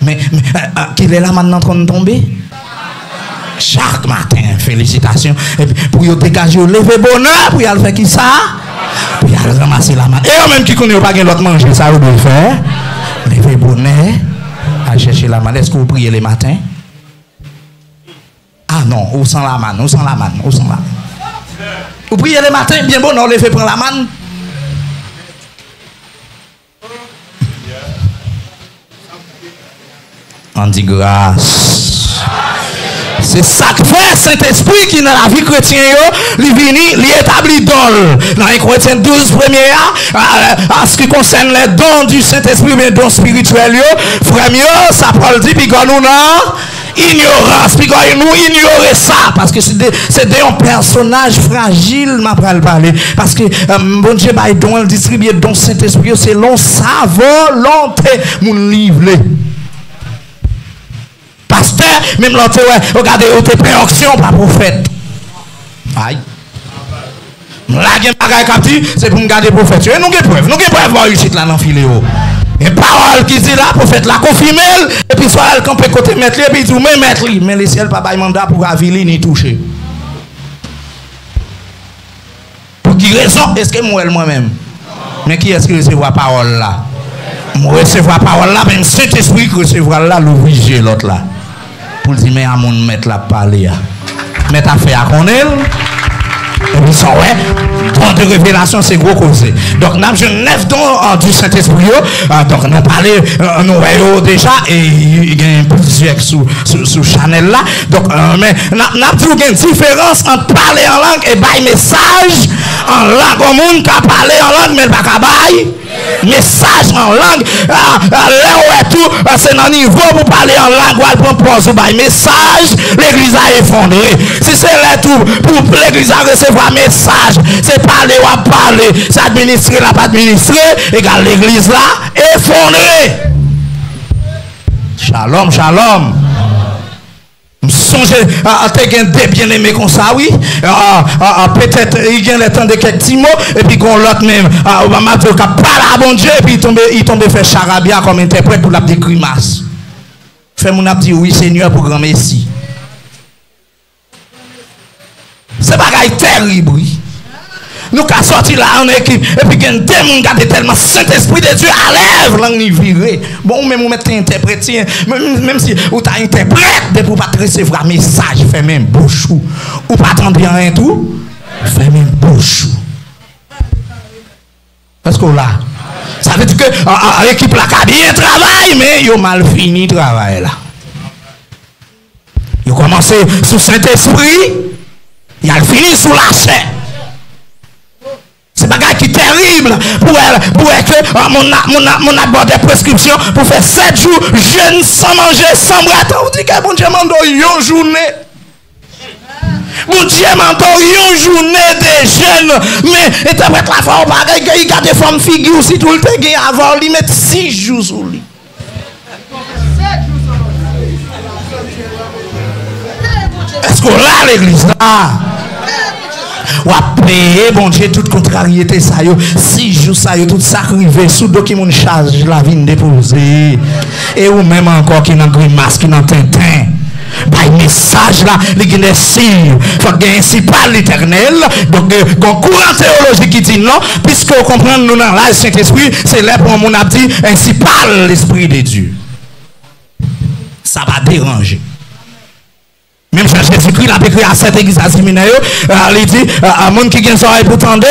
Men, men, eh, eh, kilè lamann nan konn tonbe? Chak maten, felisitasyon. Epi, pou yo degaje yo, leve bonè pou y al fè kisa? Pou y al ranmase lamann. E yo menm ki konnen yo pa gen lòt manje, sa yo dwe fè? Leve bonè, al chèche lamann. Èske w priye lematen? Ah non, ou san lamann, ou san lamann, ou san lamann. Ou priye lematen, byen bonè, w leve pran lamann. Ann di gras. Se sa k fè Sentespri ki nan lavi kretyen yo, li vini, li etabli don l. Nan en Korentyen douz premye a, a, a, an se ki konsène les dons du Saint-Esprit, men don espirityèl yo, frè m yo, sa Pòl di, piga nou nan inyorans, piga nou inyore sa, paske se de, se de yon pèsonaj frajil m ap pral pale. Paske, eh, Bondye bay don, l distribye don Sentespri yo selon sa volonte moun li vle. Pastè, menm lè w te wè, w gade, ou te pran onksyon pa pwofèt. Ay. La gen bagay k ap di, se pou m gade pwofèt yo. E nou gen prèv, nou gen prèv bò isit la nan file yo. Gen pawòl ki di la, pwofèt la konfime l, epi swa l al kanpe kote mèt li, epi l di w, men mèt li, men lesyèl pa bay manda pou avili ni touche. Pou ki rezon? Èske m wè l mwen menm? Men kiyès ki resevwa pawòl la? M resevwa pawòl la, men Sentespri ki resevwa l la, louvri je lòt la. Pou l di, men a moun mèt la ap pale a. Mèt afè a konnen l. Epi sa w wè, don de revelasyon se gwo koze. Donk, n ap jwenn nèf don, euh, du Saint-Esprit yo. Euh, donk, nou pale, euh, nou wè yo deja, e gen plizyè sou, sou, sou chanèl la. Donk, euh, men, n ap, n ap di w gen diferans ant pale an lang e bay mesaj an lang. Yon moun ka pale an lang, men l pa ka bay mesaj an lang. Ah, ah, lè w wè tou, ah, se nan nivo pou pale an lang, w al pran pòz ou bay mesaj, legliz la efondre. Si se lè tou pou legliz la resevwa mesaj, se pale w ap pale, se administre l ap administre, egal legliz la efondre. Shalom, shalom. M sonje, a, a, te gen de byeneme konsa, wi. A, a, a, a, petèt, li genlè tande kèk ti mo, epi gen yon lòt menm, a, m ap di w k ap pale a Bondye, epi li tonbe, li tonbe fè charabya kòm entèprèt pou l ap di grimas. Fè moun ap di, "Wi, Senyè, pou granmesi." Se bagay tèrib, wi. Nou ka sòti la an ekip, epi gen de moun gade tèlman Sentespri de Dye alèv, lang li vire. Bon, ou menm ou mèt te entèprete, menm, menm si ou ta entèprèt, depi ou pa t resevwa mesaj, fèmen bouch ou. Ou pa tande anyen tou, fèmen bouch ou. Èske w la? Sa vle di ke, a, a, ekip la ka byen travay, men yo mal fini travay la. Yo kòmanse sou Sentespri, y al fini sou lachè. Se bagay ki tèrib pou wè, pou wè ke, a, moun nan, moun nan, moun nan ba w de preskripsyon pou fè sèt jou jèn san manje, san bwè. Ou di ke Bondye mande w yon jounen. Bondye mande w yon jounen de jèn, men entèprèt la fè w bagay, ke li gade fòm figi w, sitou l te gen avè w, li met sis jou sou li. Èske w la, legliz la? W ap peye Bondye tout kontraryete sa yo, sis jou sa yo, tout sa k rive sou do ki moun chaj la vin depoze. E ou menm ankò ki nan grimas, ki nan tenten. Bay mesaj la, li gen de siy. Fòk gen ensi pale Letènèl. Donk, gen yon kouran teyolojik ki di non, piske w konprann nou nan laj Sentespri, se lè pou yon moun ap di ensi pale Lespri de Dye. Sa pa deranje. Menm jan Jezikri l ap ekri a sèt legliz Azi Minè yo, a, li di, a, a, moun ki gen zòrèy pou tande,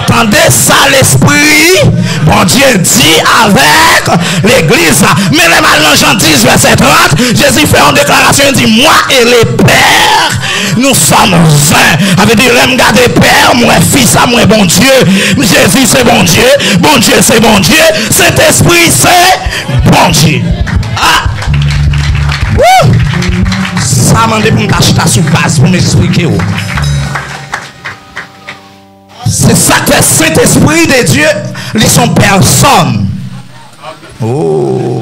tande sa Lespri Bondye di avèk legliz la. Men lè m al nan Jan dis vèsè trant, Jezi fè yon deklarasyon, li di, "Moi et le Père, nous sommes un." Sa vle di, lè m gade Pè, m wè Fis la, m wè Bondye. Jezi se Bondye, Bondye se Bondye, Sentespri se Bondye. A! Wou! Sa mande pou m ta chita sou baz pou m esplike w. Se sa k fè Sentespri de Dye, li se yon pèsòn. Oh!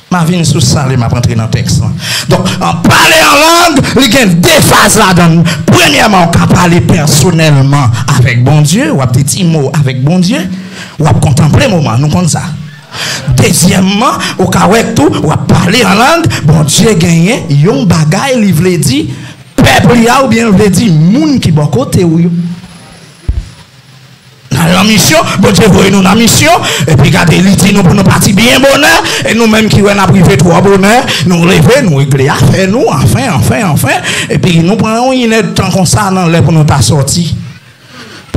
M a vin sou sa lè m ap antre nan tèks lan. Donk, an pale an lang, li gen de faz ladan l. Premyèman, w ka pale pèsonèlman avèk Bondye, w ap di ti mo avèk Bondye, w ap kontanple moman, nou konn sa. Dezyèmman, ou ka wè tou, w ap pale an lang, Bondye genyen yon bagay li vle di pèp li a, oubyen l vle di moun ki bò kote w yo. N al nan misyon, Bondye voye nou nan misyon, epi gade, li di nou pou nou pati byen bonè, e nou menm ki wè n ap rive twò bonè, nou leve, nou regle afè nou, anfen, anfen, anfen, epi nou pran yon inèdtan konsa nan lè pou nou ta sòti.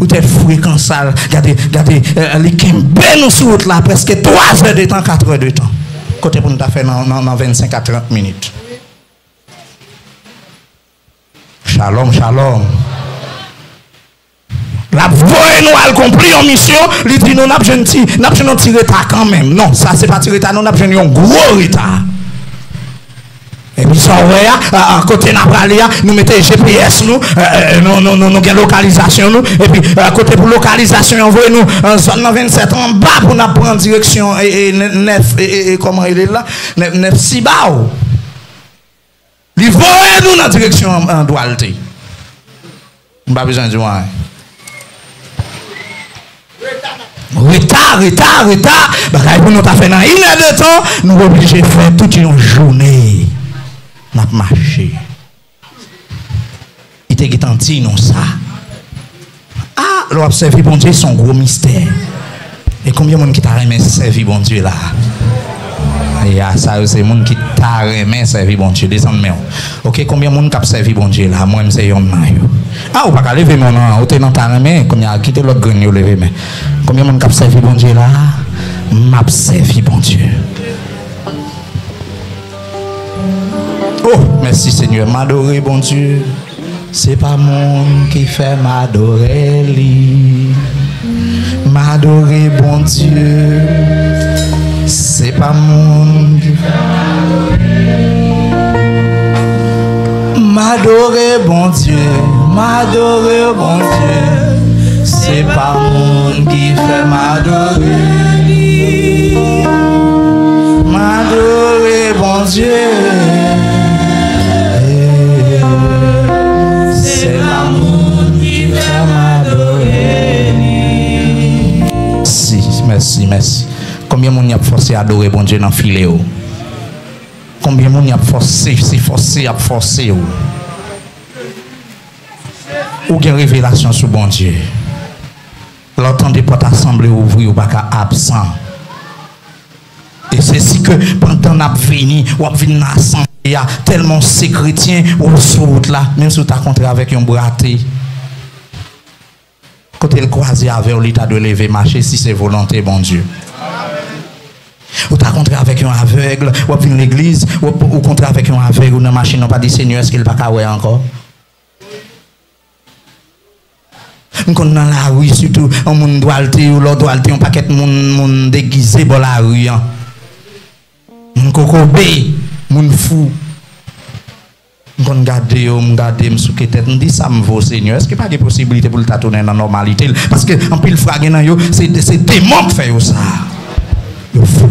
Poutèt frekans sa, gade, gade, eh, li kenbe nou sou wout la prèske twa zè de tan, kat è de tan. Kote pou nou ta fè nan, nan, nan vennsenk a trant minit. Shalom, shalom. L ap voye nou al konpli yon misyon, li di nou n ap jwenn ti, n ap jwenn yon ti reta kanmenm. Non, sa se pa ti reta, non, n ap jwenn yon gwo reta. Epi sa w wè a, a, a, kote n ap prale a, nou mete G P S nou, e, e, nou, nou, nou, nou gen lokalizasyon nou, epi, e, kote pou lokalizasyon an voye nou, e, zòn nan vennsèt anba pou n ap pran direksyon, e, e, nè-, nèf, e, e, e, kòman rele l la? Nèf, nèf Sibao. Li voye nou nan direksyon an, andwa l te. M pa bezwen di w anyen. Reta, reta, reta. Bagay pou nou ta fè nan inèdtan, nou oblije fè tout yon jounen. N ap mache. Li te gentan di nou sa. A, lè w ap sèvi Bondye, se yon gwo mistè. E konbyen moun ki ta renmen sèvi Bondye la? Ya, sa yo se moun ki ta renmen sèvi Bondye. Desann men w. Oke, konbyen moun k ap sèvi Bondye la? Mwen, m se yonn nan yo. A, ou pa ka leve men w non, ou te nan ta renmen, kounye a, kite lòt grenn yo leve men. Konbyen moun k ap sèvi Bondye la? M ap sèvi Bondye. Oh, mèsi Senyè, m adore Bondye. Se pa moun ki fè m adore li. M adore Bondye. Se pa moun ki fè m adore li. M adore Bondye. M adore Bondye. Se pa moun ki fè m adore li. M adore Bondye. di mèsi. Konbyen moun y ap fòse adore Bondye nan file yo? Konbyen moun y ap fòse, se fòse y ap fòse yo? Ou gen revelasyon sou Bondye. Lè w tande pòt asanble ouvri, ou pa ka absan. E se si ke pandan n ap vini, w ap vin nan asanble a, tèlman w se kretyen, ou sou wout la, menm si w ta kontre avèk yon brate, kote l kwaze avè w, li ta dwe leve mache si se volonte Bondye. Ou ta kontre avèk yon avèg, w ap vin legliz, w ap, ou kontre avèk yon avèg, ou nan machin, ou pa di, "Senyè, èske l pa ka wè ankò?" M konn nan lari, sitou, yon moun dwalte yo, lè w dwalte yon pakèt moun, moun degize bò lari an. Moun kokobe, moun fou. M konn gade yo, m gade, m souke tèt, m di, "Sa m vo, Senyè? Èske pa gen posiblite pou l ta tounen nan nòmalite l?" Paske anpil fwa gen nan yo, se, se demon k fè yo sa. Yo fou.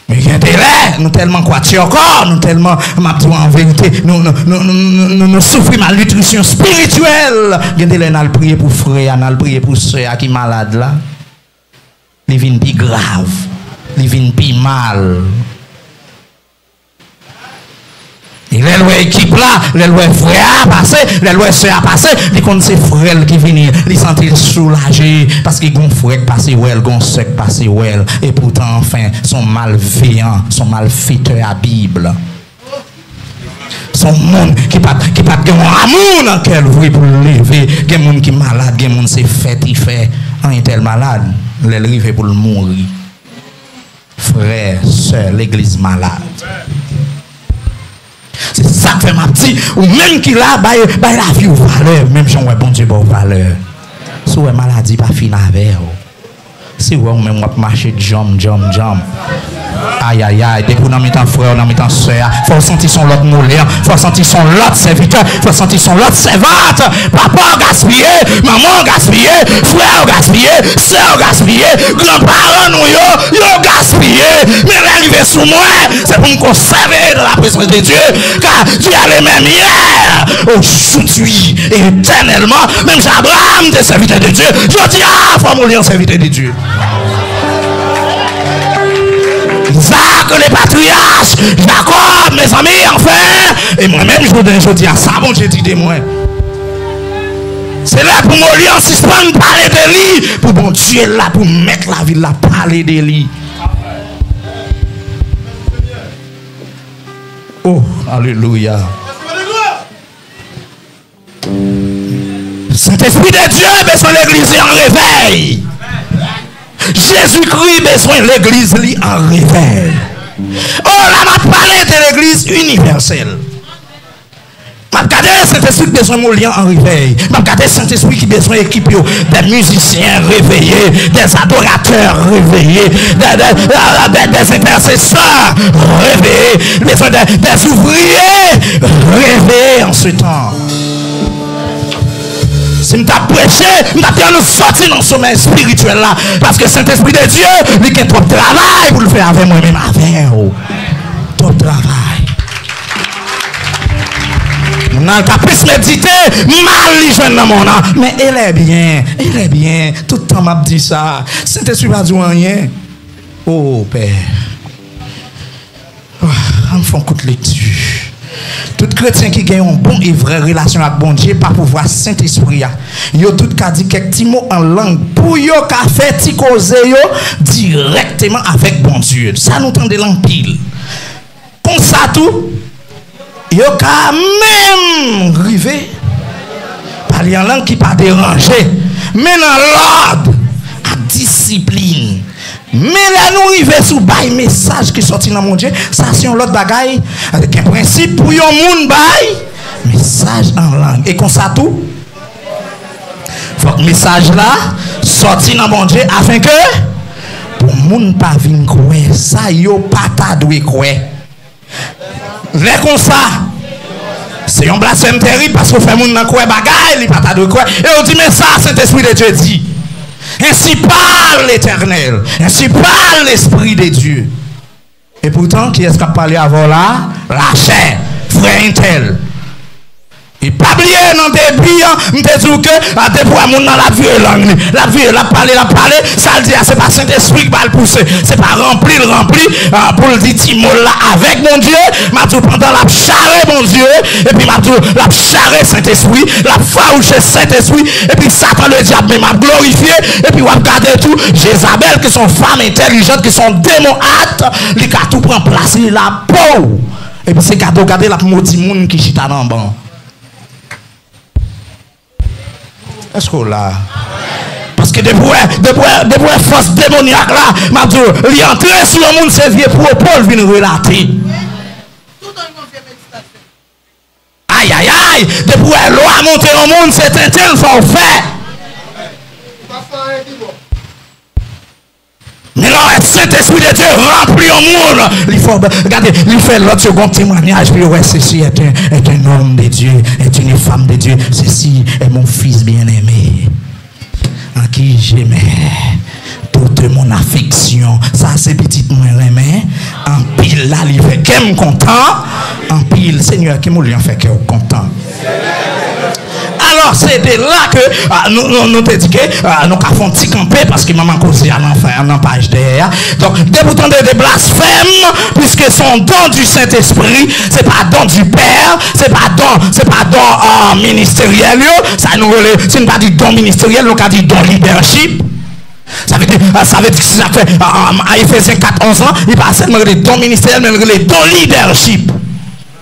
Men gen de lè, nou tèlman kwatyòkò, nou tèlman, m ap di w an verite, nou, nou, nou soufri malnitrisyon espirityèl. Gen de lè, n al priye pou frè a, n al priye pou sè a ki malad la. Li vin pi grav, li vin pi mal. E lè l wè ekip la, lè l wè frè a pase, lè l wè sè a pase, li konn se frè l ki vini, li santi l soulaje, paske gon frè k pase wè l, gon sè k pase wè l. E poutan, anfen, s on malveyan, s on malfetè a Bib. S on moun ki pa t, ki pa t gen yon amou nan kè l vre pou l leve. Gen moun ki malad, gen moun se fèt li fè. An entèl malad, lè l rive pou l mouri. Frè, sè, legliz malad. Se sa k fè m ap di, ou menm ki la, bay, bay lavi w valè, menm jan w wè Bondye ba w valè. Si w wè maladi pa fin avè w, si w wè ou menm w ap mache djanm, djanm, djanm. Ayayay, depi w nan mitan frè w, nan mitan sè a, fò w santi s on lòt moulen, fò w santi s on lòt sèvitè, fò w santi s on lòt sèvant. Papa w gaspiye, manman w gaspiye, frè w gaspiye, sè w gaspiye, granparan nou yo, yo gaspiye. Men lè rive sou mwen, se pou m konsève dans la présence de Dieu, car Dieu est le même hier, aujourd'hui et éternellement. Menm jan Abraham te sèvitè de Dye, jodi a, fò m ou li an sèvitè de Dye. Zak, le patriyach, Jakòb, mezanmi, anfen, e mwen menm, jounen jodi a, sa Bondye di de mwen. Se lè pou Moli an sispann pale de li, pou Bondye la, pou mèt lavi la pale de li. Oh, alelouya. Sentespri de Dye bezwen legliz li an revèy. Jezikri bezwen legliz li an revèy. Oh, la m ap pale de legliz inivèsèl. M ap gade Sentespri ki bezwen Moli an an revèy. M ap gade Sentespri ki bezwen ekip yo. Des musiciens réveillés, des adorateurs réveillés, des, des, des, des intercesseurs réveillés. Li bezwen des, des ouvriers réveillés en ce temps. Si m t ap preche, m t ap di ann nou sòti nan somèy espirityèl la. Paske Sentespri de Dye, li gen twòp travay pou l fè avè mwen, menm avè w. Twòp travay. Moun nan ka plis medite, mal li jwenn nan mòn nan. Men e lè byen, e lè byen. Tout tan m ap di sa. Sentespri pa di w anyen. O Pè. Ah, ann fè yon kout lekti. Tout kretyen ki gen yon bon e vrè relasyon ak Bondye pa pouvwa Sentespri a, yo tout ka di kèk ti mo an lang pou yo ka fè ti koze yo dirèkteman avèk Bondye. Sa nou tande l anpil. Konsa tou, yo ka menm rive pale an lang ki pa deranje, men nan lòd ak disiplin. Men lè nou rive sou bay mesaj ki sòti nan Bondye, sa se yon lòt bagay. Gen prensip pou yon moun bay mesaj an lang. E konsa tou, fòk mesaj la sòti nan Bondye afenke pou moun pa vin kwè sa yo pa ta dwe kwè. Lè konsa, se yon blasfèm terib, paske w fè moun nan kwè bagay li pa ta dwe kwè. E w di, "Men sa Sentespri de Dye di." Ainsi parle l'Éternel, ainsi parle l'Esprit de Dieu. E poutan, kiyès k ap pale avè w la? Lachè, frè entèl. E pa bliye nan debi an, m te di w ke, a, depi w wè moun nan l ap vire lang li, l ap vire, l ap pale, l ap pale, sa l di a, se pa Sentespri ki ba l pouse, se pa ranpli l ranpli, a, pou l di ti mo l la avèk Bondye, m ap di w pandan l ap chare Bondye, epi m ap di w l ap chare Sentespri, l ap fawouche Sentespri, epi Satan ledyab menm ap glorifye, epi w ap gade tou, Jezabèl ki se yon fanm entèlijant, ki se yon demon at, li ka tou pran plas li la, pow! Epi se gade w gade l ap modi moun ki chita nan ban. Èske w la? Paske depi w wè, depi w wè, depi w wè fòs demonyak la, m ap di w, li antre sou yon moun, se vye pwopo l vin relate. Ayayay! Depi w wè lwa monte yon moun, se tenten l fè w fè. Men lè w wè Sentespri de Dye ranpli yon moun, li fè, gade, li fè lòt yo gon temwanyaj, pou yo wè ceci est un, est un homme de Dieu, est une femme de Dieu, ceci est mon fils bien-aimé, en qui j'aime toute mon affection. Sa se pitit mwen renmen anpil la, li fè kè m kontan anpil. Senyè, ki moun li an fè kè w kontan? Alò, se de la ke, a, nou, nou, nou te di ke, a, nou ka fè yon ti kanpe, paske manman koze a nan fen, nan paj dèyè a. Donk, depi w tande de blasfèm, puisque son don du Saint-Esprit, se pa don du Père, se pa don, se pa don, a, ministeryèl yo, sa nou rele, si n pa di don ministeryèl, nou ka di don leadership. Sa vle di, a, sa vle di, se sa k fè, a, a, a Efezyen kat onz lan, li pa sèlman rele don ministeryèl, men l rele don leadership.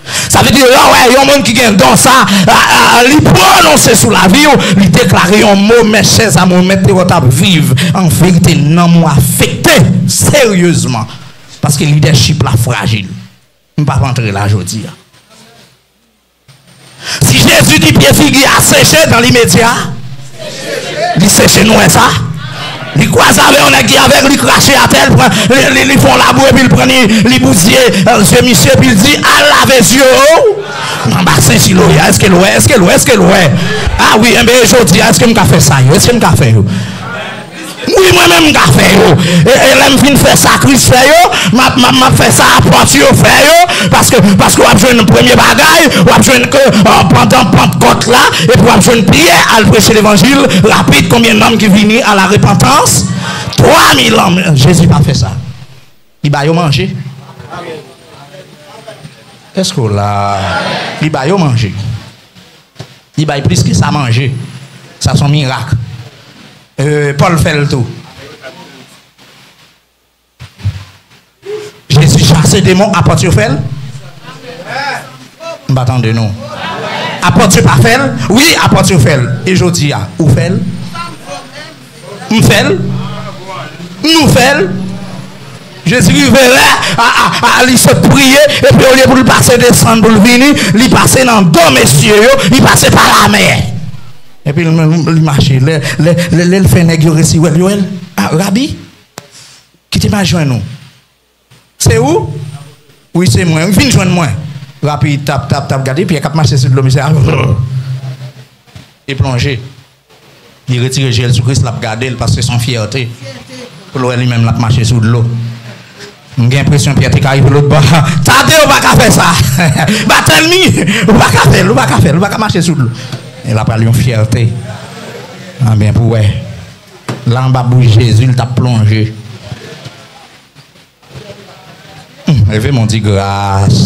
Sa vle di, lè w wè yon moun ki gen don sa, a, a, li pwononse sou lavi w, li deklare yon mo, men chè sa, mwen mèt te wè w t ap viv. An verite, nanm ou afekte seryezman. Paske lidèchip la frajil. M p ap antre la jodi a. Si Jezi di pye figi a seche dans l'immédiat, li seche, nou wè sa? Li kwaze avè yon nèg ki avèg, li krache atè, li pran, li, li, li fè yon labou epi li pran, li, li bouzye, e, zye misye, epi li di, "Al lave zye w nan basen Siloe a." Èske l wè? Èske l wè? Èske l wè? A wi, enben, jodi a, èske m ka fè sa yo? Èske m ka fè yo? Wi, mwen menm m ka fè yo. E, e lè m fin fè sa Kris fè yo, m ap, m ap, m ap fè sa apot yo fè yo. Paske, paske w ap jwenn premye bagay, w ap jwenn ke, a, pandan Pantkòt la, epi w ap jwenn Pyè al preche levanjil rapid, konbyen nonm ki vini à la repentance? Twa mil an. Jezi pa fè sa. Li ba yo manje. Èske w la? Li ba yo manje. Li bay plis ke sa manje. Sa se yon mirak. E, Pòl fè l tou. Jezi chase demon, apot yo fè l? M pa tande nou. Apot yo pa fè l? Wi, apot yo fè l. E jodi a, ou fè l? M fè l? Nou fè l? Jezi rive lè, a, a, a, li sot priye, epi olye pou l pase desann pou l vini, li pase nan do mesye yo, li pase pa lamè. Epi li menm, li mache. Lè, lè, lè, lè l fè nèg yo resi wè l, yo wè l. A, Rabi, kite m al jwenn ou. Se ou? Wi, se mwen. Vin jwenn mwen. Rapid, tap, tap, tap, gade Pyè k ap mache sou dlo, misye a. Li plonje. Li retire je l sou Kris, l ap gade l, paske se yon fyète. Pou l wè li menm, l ap mache sou dlo. M gen enpresyon Pyè te ka rive lòt bò. Tade, ou pa ka fè sa. Batèmi, ou pa ka fè l, ou pa ka fè l, ou pa ka mache sou dlo. E l ap pral yon fyète. Anben, pou wè. La anba bouch Jezi, l t ap plonje. Hmm, leve men w di gras.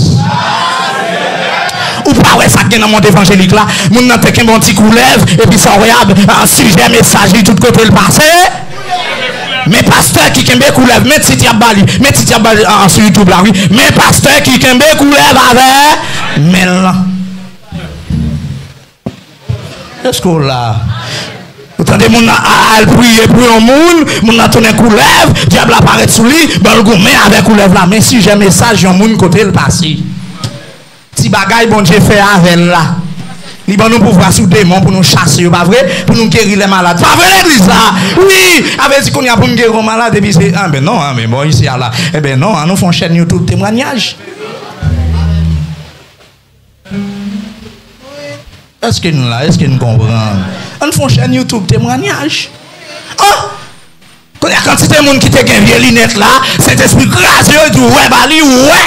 Ou pa wè sa k gen nan mond evanjelik la? Moun nan te kenbe yon ti koulèv, epi sa w wè a, a, sijè mesaj li tout kote l pase. Men pastè ki kenbe koulèv, men tit y ap ba li, men tit y ap ba li, a, a, sou YouTube la, wi. Men pastè ki kenbe koulèv avè men l lan. Èske w la? Ou tande moun nan a-, al priye pou yon moun, moun nan tounen koulèv, dyab la parèt sou li, ban l goumen avèk koulèv la. Men sijè mesaj yon moun kote l pase. Ti bagay Bondye fè avè l la. Li ban nou pouvwa sou demon pou nou chase yo, pa vre? Pou nou geri lè malad. Pa vre legliz la? Wi! A vle di kounye a pou n geri yon malad, epi se, a, ben non, a, men bon, isi a la. Eben non, an nou fè yon chèn YouTube temwanyaj. Èske n la? Èske n konprann? Ann fè yon chèn YouTube temwanyaj. Oh! Kounye a, kantite moun ki te gen vye linèt la, Sentespri kraze yo, di w wè, ba li wè.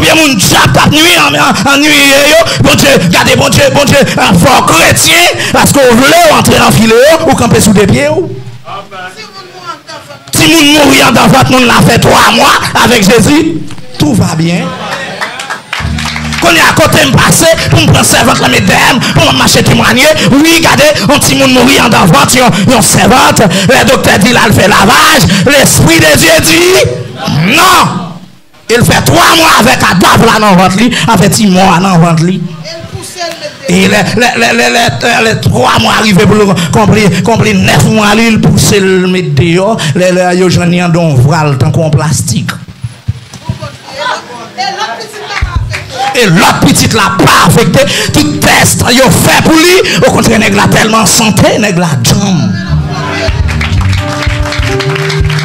Konbyen moun dyab t ap nwi an, an, annuiye yo? Bondye, gade, Bondye, Bondye, ah, fè w kretyen, paske w vle w antre nan file yo, ou kanpe sou de pye w. Timoun mouri anndan vant moun la fè twa mwa avèk Jezi. Tout va bien. Kounye a, kote m pase pou m pran sèvant lan met dèyè m, pou m mache temwanye? Wi, gade, yon timoun mouri anndan vant yon, yon sèvant. Lè doktè di l al fè lavaj, Lespri de Dye di non. E l fè twa mwa avèk kadav la nan vant li, avèk ti mò a nan vant li. E lè, lè, lè, lè, lè, lè, lè twa mwa rive pou l konple, konple nèf mwa li, l pouse l met deyò. Lè, lè yo jwenn li anndan yon vwal tankou yon plastik. E lòt pitit la pa afekte. Tout tès yo fè pou li. Okontrè, nèg la tèlman sante, nèg la djanm.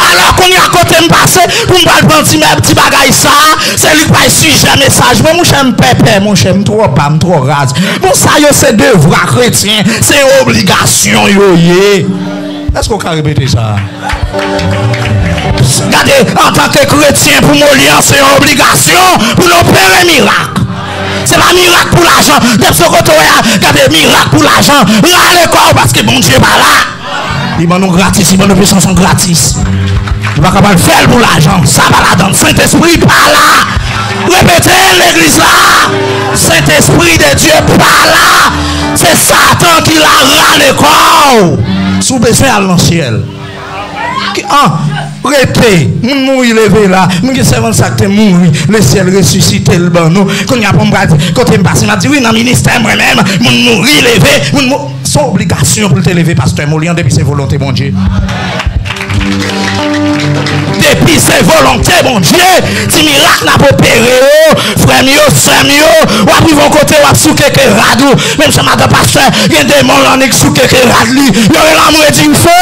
Alò, kounye a, kote m pase pou m pral pran ti mèb, ti bagay sa a, se li k pral sijè mesaj mwen. Monchè, m pèpè, monchè, m twò ba, m twò raz. Bon, sa yo se devwa kretyen, se obligasyon yo ye. Èske w ka repete sa? Gade, antanke kretyen, pou Moli an, se yon obligasyon pou n opere mirak. Se pa mirak pou lajan. Depi se kote w wè a, gade, mirak pou lajan. Rale kò w, paske Bondye pa la. Li ban nou gratis, li ban nou pwisans an gratis. Li pa ka pral fè l pou lajan. Sa pa ladan l. Sentespri pa la. Repete, legliz la. Sentespri de Dye pa la. Se Satan ki la. Rale kò w. Si w bezwen al nan syèl. Ki, ah, rete. Moun mouri leve la. Moun gen sèvant sa k te mouri. Lesyèl resisite l ban nou. Kounye a pou m pral di, kote m pase, m ap di, wi, nan ministè mwen menm, moun mouri leve, moun mou-, se yon obligasyon pou l te leve, pastè Moli an, depi se volonte Bondye. Depi se volonte Bondye, ti mirak n ap opere yo, frè m yo, sè m yo, w ap rive yon kote, w ap sou keke rad ou, menm jan madan pastè, gen demon l annik sou keke rad li, yo rele anmwe dife.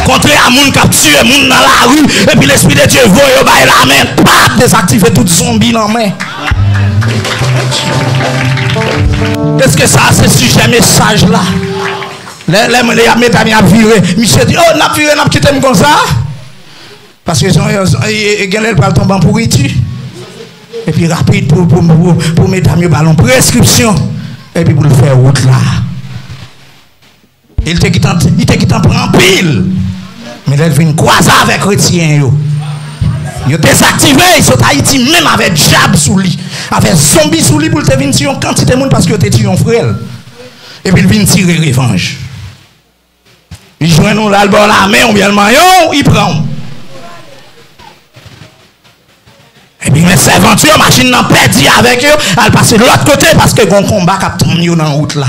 Kontre a moun k ap tiye moun nan lari, epi Lespri de Dye voye yo bay lamen, pap, dezaktive tout zonbi nan men. Èske sa a se sijè mesaj la? Lè, lè, lè y ap, medam y ap vire, misye di, oh, n ap vire, n ap kite m konsa? Paske son, son, e, e, genlè l pral tonbe an pouriti. Epi rapid pou, pou, pou, pou medam yo ba l yon preskripsyon. Epi pou l fè wout la. E l te gentan, li te gentan pran anpil. Men lè l vin kwaze avèk kretyen yo, yo dezaktive, sot Ayiti menm avè dyab sou li, avè zonbi sou li pou l te vin tiye yon kantite moun paske yo te tiye yon frè l. Epi l vin tire revanj. Li jwenn ou la, l ba w lamen oubyen l manyen w, li pran w. Epi men sèvant yo, machin nan pèdi avèk yo, al pase lòt kote paske gon konba k ap tann yo nan wout la.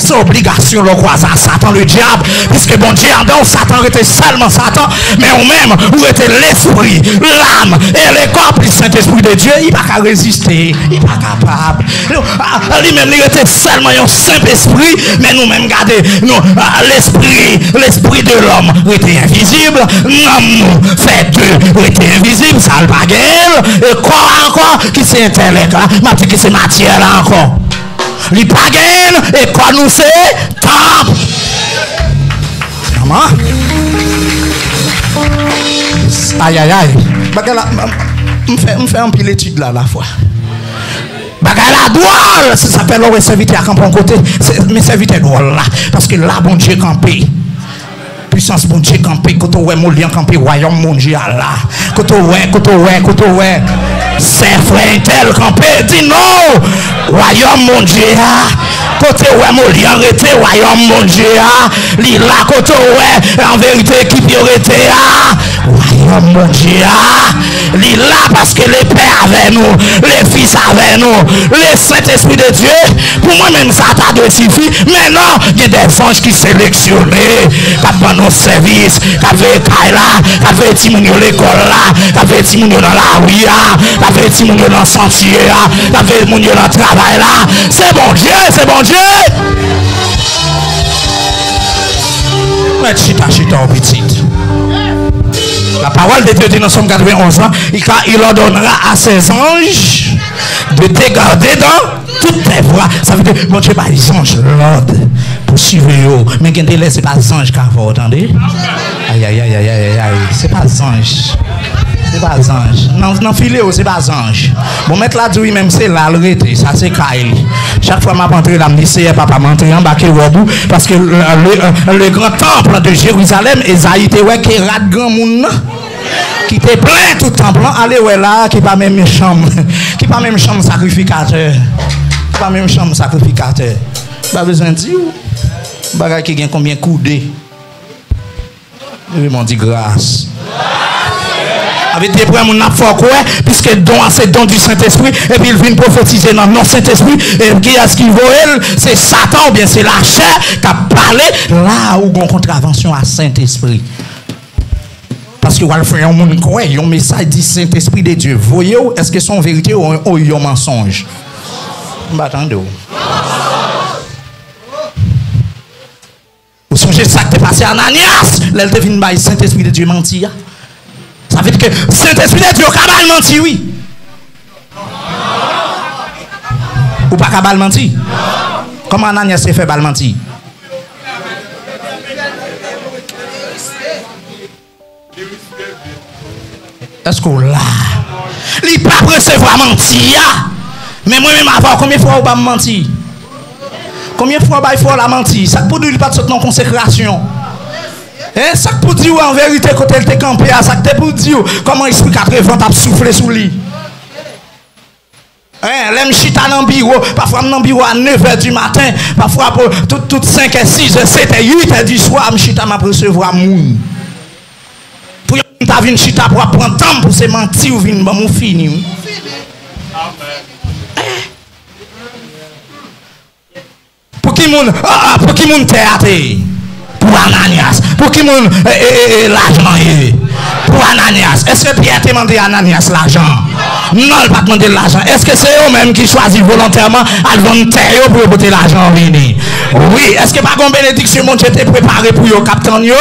Se obligasyon lè w kwaze a Satan ledyab, piske Bondye anndan w, Satan rete sèlman Satan, men ou menm, ou rete lespri, lam e lekò plis Sentespri de Dye, li pa ka reziste, li pa kapab. A, a, li menm, li rete sèlman yon senp espri, men nou menm, gade, nou, a, lespri, lespri de lòm rete envizib, nanm nou fè de rete envizib, sa l pa genyen l, e kò a ankò, ki se entèlèk la, m ap di ki se matyè la ankò. Li pa genyen l, e kò nou se tanp. Manman. Ayayay. Bagay la, m, m fè, m fè anpil etid la, lafwa. Bagay la dwòl! Se sa k fè lè w wè sèvitè a kanpe yon kote, se, men sèvitè dwòl la. Paske la Bondye kanpe. Pisans Bondye kanpe. Kote w wè Moli an kanpe, wayòm Bondye a la. Kote w wè, kote w wè, kote w wè sè, frè entèl kanpe, di non! Wayòm Bondye a. Kote w wè Moli an rete, wayòm Bondye a. Li la kote w wè, an verite, ekip yo rete a. Wayòm Bondye a. Li la paske le Pè avè nou, le Fis avè nou, le Sentespri de Dye. Pou mwen menm, sa ta dwe sifi. Men non, gen de zanj ki seleksyone, k ap ban nou sèvis, k ap veye kay la, k ap veye timoun yo lekòl la, k ap veye timoun yo nan lari a, k ap veye timoun yo nan santye a, k ap veye moun yo nan travay la. Se Bondye, se Bondye! Mèt chita, chita, w pitit. La parole de Dieu dit nan Sòm katrevenn onz lan, il, il ordonnera à ses anges de te garder dans toutes tes voies. Sa vle di, Bondye bay zanj lòd pou siveye w. Men gen de lè, se pa zanj k ap fè w, tande. Ayayay, ayayay, se pa zanj. Se pa zanj. Nan, nan file yo, se pa zanj. Bon, mèt la di wi, menm se la l rete. Sa se kay li. Chak fwa m ap antre la, m di, Seyè, papa, m antre anba ke wòb ou, paske le, le, le grand temple de Jérusalem, Ezayi te wè ke rad granmoun nan, ki te plen tout tanp lan, ale wè la, ki pa menm chanm, ki pa menm chanm sakrifikatè, ki pa menm chanm sakrifikatè. Pa bezwen di w, bagay ki gen konbyen koude. Leve men w di gras. Avè te prè moun ap fè w kwè, piske don an se don du Saint-Esprit, epi l vin pwofetize nan non Sentespri, e kiyès ki voye l? Se Satan oubyen se lachè k ap pale la ou gon kontravansyon a Sentespri. Paske w al fè yon moun kwè yon mesaj di Sentespri de Dye voye w, èske se yon verite ou, ou yon mansonj? M pa tande w. Ou sonje sa k te pase Ananyas lè l te vin bay Sentespri de Dye manti a? Sa vle di ke Sentespri de Dye yo ka ba l manti, wi. Ou pa ka ba l manti. Kòman Ananyas te fè ba l manti? Èske w la? Li p ap resevwa manti a. Men mwen menm avè w, konbyen fwa ou ba m manti? Konbyen fwa w bay frè w la manti? Sa k pou di w li pa t sot nan konsekrasyon? Hein? Sa k pou di w an verite kote l te kanpe a? Sa k te pou di w kòman espri katrevan t ap soufle sou li? Hein, lè m chita nan biwo, pafwa m nan biwo a nèf è di maten, pafwa pou tout, tout senk è, sis è, sèt è, uit è di swa, m chita m ap resevwa moun. Pou yon moun ta vin chita pou ap pran tan m pou se manti ou vin ban m, ou fini, wi. Pou ki moun, ah, ah, pou ki moun tè a te ye? Pou Ananyas. Pou ki moun, eh, eh, eh, eh, lajan ye? Pou Ananyas. Èske Pyè te mande Ananyas lajan? Non, l pa t mande l lajan. Èske se yo menm ki chwazi volontèman al vann tè yo pou yo pote lajan an vini? Wi. Èske pa gen yon benediksyon Bondye te prepare pou yo k ap tann yo?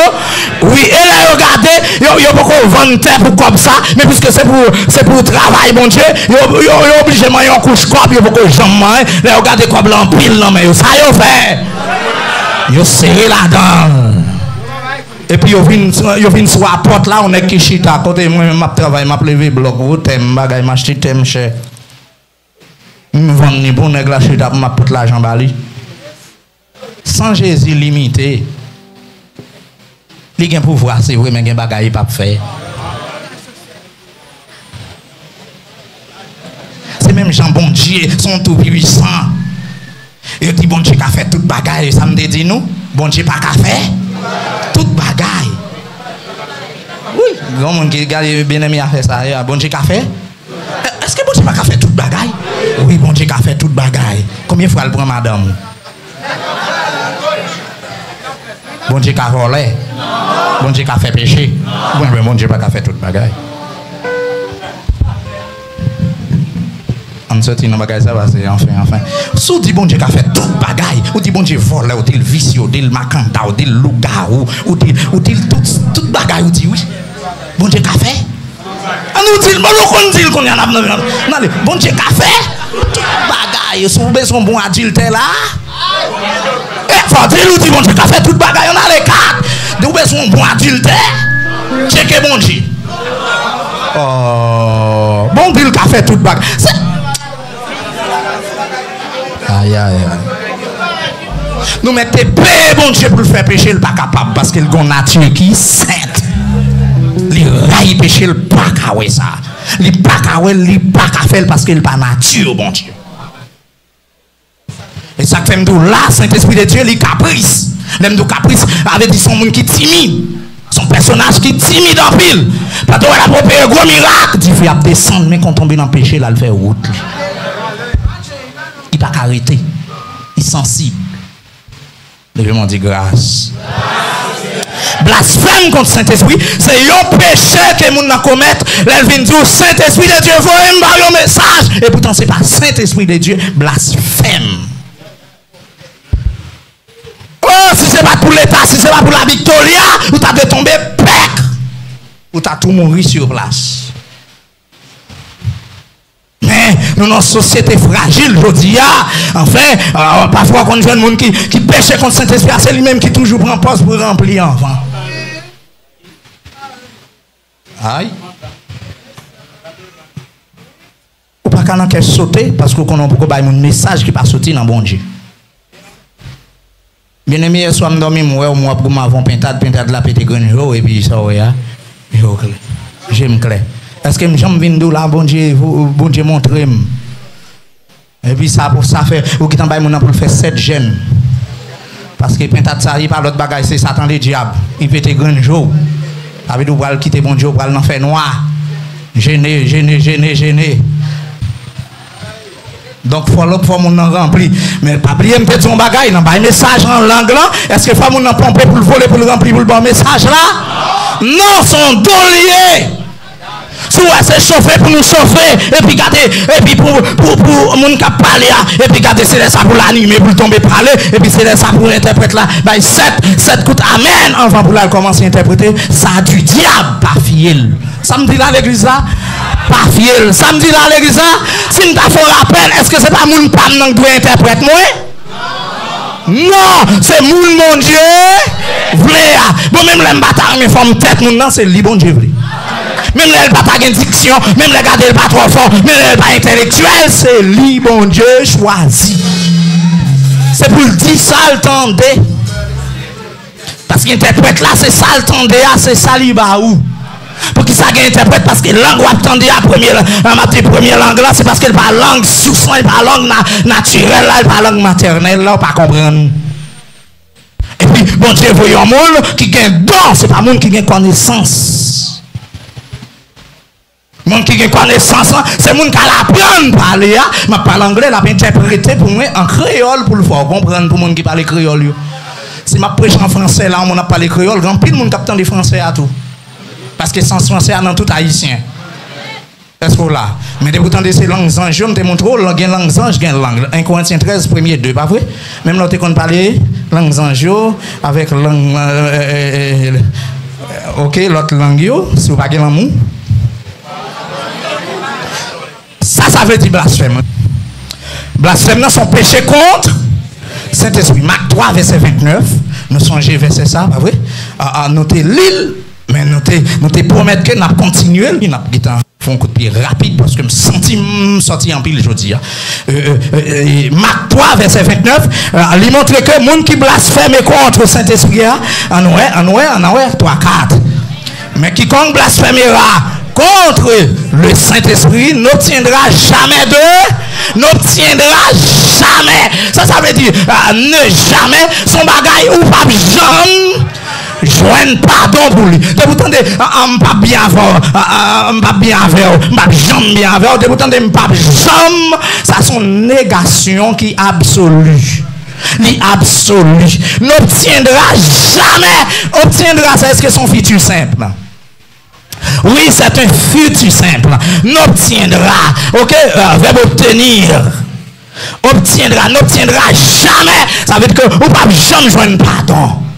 Wi, e lè yo gade, yo, yo poko vann tè pou kòb sa, men piske se pou, se pou travay Bondye, yo, yo, yo oblije manyen yon kouch kòb, yo poko janm manyen. Lè yo gade kòb la anpil nan men yo, sa yo fè? Yo sere ladan l. Epi yo vin, yo vin sou apòt la, yon nèg ki chita kote mwen menm m ap travay, m ap leve blòk, gwo tè m, bagay, m achte tè m chè. M vann li pou nèg la chita pou m ap pot lajan ba li. San Jezi limite. Li gen pouvwa, se vre, men gen bagay li p ap fè. Se menm jan Bondye, se yon toupisan. Yo di Bondye ka fè tout bagay, sa m te di nou? Bondye pa ka fè tout bagay. Wi, gen moun ki gade byeneme a fè sa, ya, Bondye ka fè? È-, èske Bondye pa ka fè tout bagay? Wi, Bondye ka fè tout bagay. Konbyen fwa l pran madanm ou? Bondye ka vòlè? Bondye ka fè peche? Bon, men Bondye pa ka fè tout bagay. Ann soti nan bagay sa, pase, anfen, anfen. Si w di Bondye ka fè tout bagay, ou di Bondye vòlè, ou di l visye, ou di l makanda, ou di l lougawou, ou di, ou di l tout, tout bagay, ou di wi. Bondye ka fè? An nou di l, bon, nou konn di l kounye a, n ap nan, nan, nan ale. Bondye ka fè tout bagay. Si w bezwen yon bon adiltè la, e, fò w di l, ou di Bondye ka fè tout bagay. An ale kat. Di w bezwen yon bon adiltè, tcheke Bondye. Oh, bon, di l ka fè tout bagay. Se Ayayay. Nou mèt te peye Bondye pou l fè peche, l pa kapab, paske l gon nati ki sent. Li rayi peche, l pa ka wè sa. Li pa ka wè l, li pa ka fè l, paske l pa nati Bondye. E sa k fè m di w la, Sentespri de Dye, li kapris. Lè m di w kapris, sa vle di se yon moun ki timid. Se yon pèsonaj ki timid anpil. Pandan w wè l ap opere gwo mirak, dife ap desann, men kon tonbe nan peche, l al fè wout li. Li pa ka rete. Li sansib. Leve men w di gras. Blasfèm kont Sentespri, se yon peche ke moun nan komèt lè l vin di w, Sentespri de Dye voye m ba w yon mesaj. E poutan se pa Sentespri de Dye, blasfèm. Oh, si se pa t pou Leta, si se pa pou Labiktolia, ou ta dwe tonbe pèk. Ou ta tou mouri sur place. Men, nou nan sosyete frajil jodi a. Anfen, euh, pafwa w konn jwenn moun ki, ki peche kont Sentespri a, se li menm ki toujou pran pòz pou ranpli anvan. Ay. ka nan kè sote, paske w konnen w poko bay moun mesaj ki pa soti nan Bondye. Byeneme, yèswa m dòmi, m wè w, m wè w ap goumen avè yon pentad, pentad la pete grenn je w, epi sa w wè a, je w klè. Je m klè. Èske m janm vin di w la, Bondye, Bondye montre m? Epi sa, pou sa fè, ou gentan bay moun nan pou l fè sèt jèn. Paske pentad sa, li pa lòt bagay, se Satan Ledyab. Li pete grenn je w. Sa vle di w pral kite Bondye, w pral nan fènwa. Jene, jene, jene, jene. Donk, fò lòt, fò moun nan ranpli. Men pa bliye, m te di yon bagay, nan bay mesaj an lang lan, èske fò moun nan ponpe pou l vole, pou l ranpli, pou l ba w mesaj la? Non, se yon don l ye. Si w wè se chofe pou nou chofe, epi gade, epi pou, pou, pou moun k ap pale a, epi gade se lè sa pou l anime, pou l tonbe pale, epi se lè sa pou entèprèt la bay sèt, sèt kout amèn anvan pou l al kòmanse entèprete, sa di dyab, pa fye l. Sa m di la legliz la? Pa fye l. Sa m di la legliz la? Si m ta fè yon rapèl, èske se pa moun pa m nan k dwe entèprèt mwen? Non, se moun Bondye vle a. Bon, menm lè m pa ta renmen fòm tèt moun nan, se li Bondye vle. Menm lè l pa ta gen diksyon, menm lè gade l pa twò fò, menm lè l pa entèlektyèl, se li Bondye chwazi. Se pou l di sa l tande. Paske entèprèt la, se sa l tande a, se sa li ba ou. Poukisa gen entèprèt? Paske lang w ap tande a, premye lang, m ap di premye lang lan, se paske l pa lang sous lan, li pa lang na-, natirèl la, li pa lang matènèl la, ou pa konprann. Epi, Bondye voye yon moun ki gen don, se pa moun ki gen konesans. Moun ki gen konesans lan, se moun k al aprann pale a. M ap pale anglè, l ap entèprete pou mwen an kreyòl pou l fè w konprann pou moun ki pale kreyòl yo. Si m ap preche an fransè la, yon moun ap pale kreyòl, gen anpil moun k ap tande fransè a tou. Paske sans fransè a nan tout ayisyen. Èske w la? Men depi w tande se lang zanj yo, m te montre w, gen lang zanj, gen lang. En Korentyen trèz, premye de, pa vre? Menm lè w te konn pale lang zanj yo, avèk lang, euh, euh, euh, euh, ok, lòt lang yo, si w pa gen lanmou. Sa, sa vle di blasfèm. Blasfèm nan se yon peche kont Sentespri. Mak twa, vèsè vennèf, nou sonje vèsè sa, pa vre? A, a, nou te li l, men nou te, nou te pwomèt ke n ap kontinye l, n ap gentan fè yon kout pye rapid, paske m santi m sòti anpil jodi a. Euh, euh, euh, euh, Mak twa, vèsè vennèf, euh, li montre ke moun ki blasfème kont Sentespri a, ann wè, ann wè, ann wè, twa, kat. Mais quiconque blasphémera contre le Saint-Esprit n'obtiendra jamais de, n'obtiendra jamais. Sa, sa vle di, euh, ne jamais, se yon bagay ou p ap janm jwenn padon pou li. Depi w tande, ah, ah, m p ap byen avè w, ah, ah, m p ap byen avè w, m p ap janm byen avè w. Depi w tande m p ap janm, sa se yon negasyon ki absoli. Li absoli. N'obtiendra jamais. Obtiendra, sa, èske se yon fiti senp? Oui, c'est un futur simple. N'obtiendra. Ok, euh, verbe obtenir. Obtiendra, n'obtiendra jamais. Sa vle di ke ou p ap janm jwenn padon.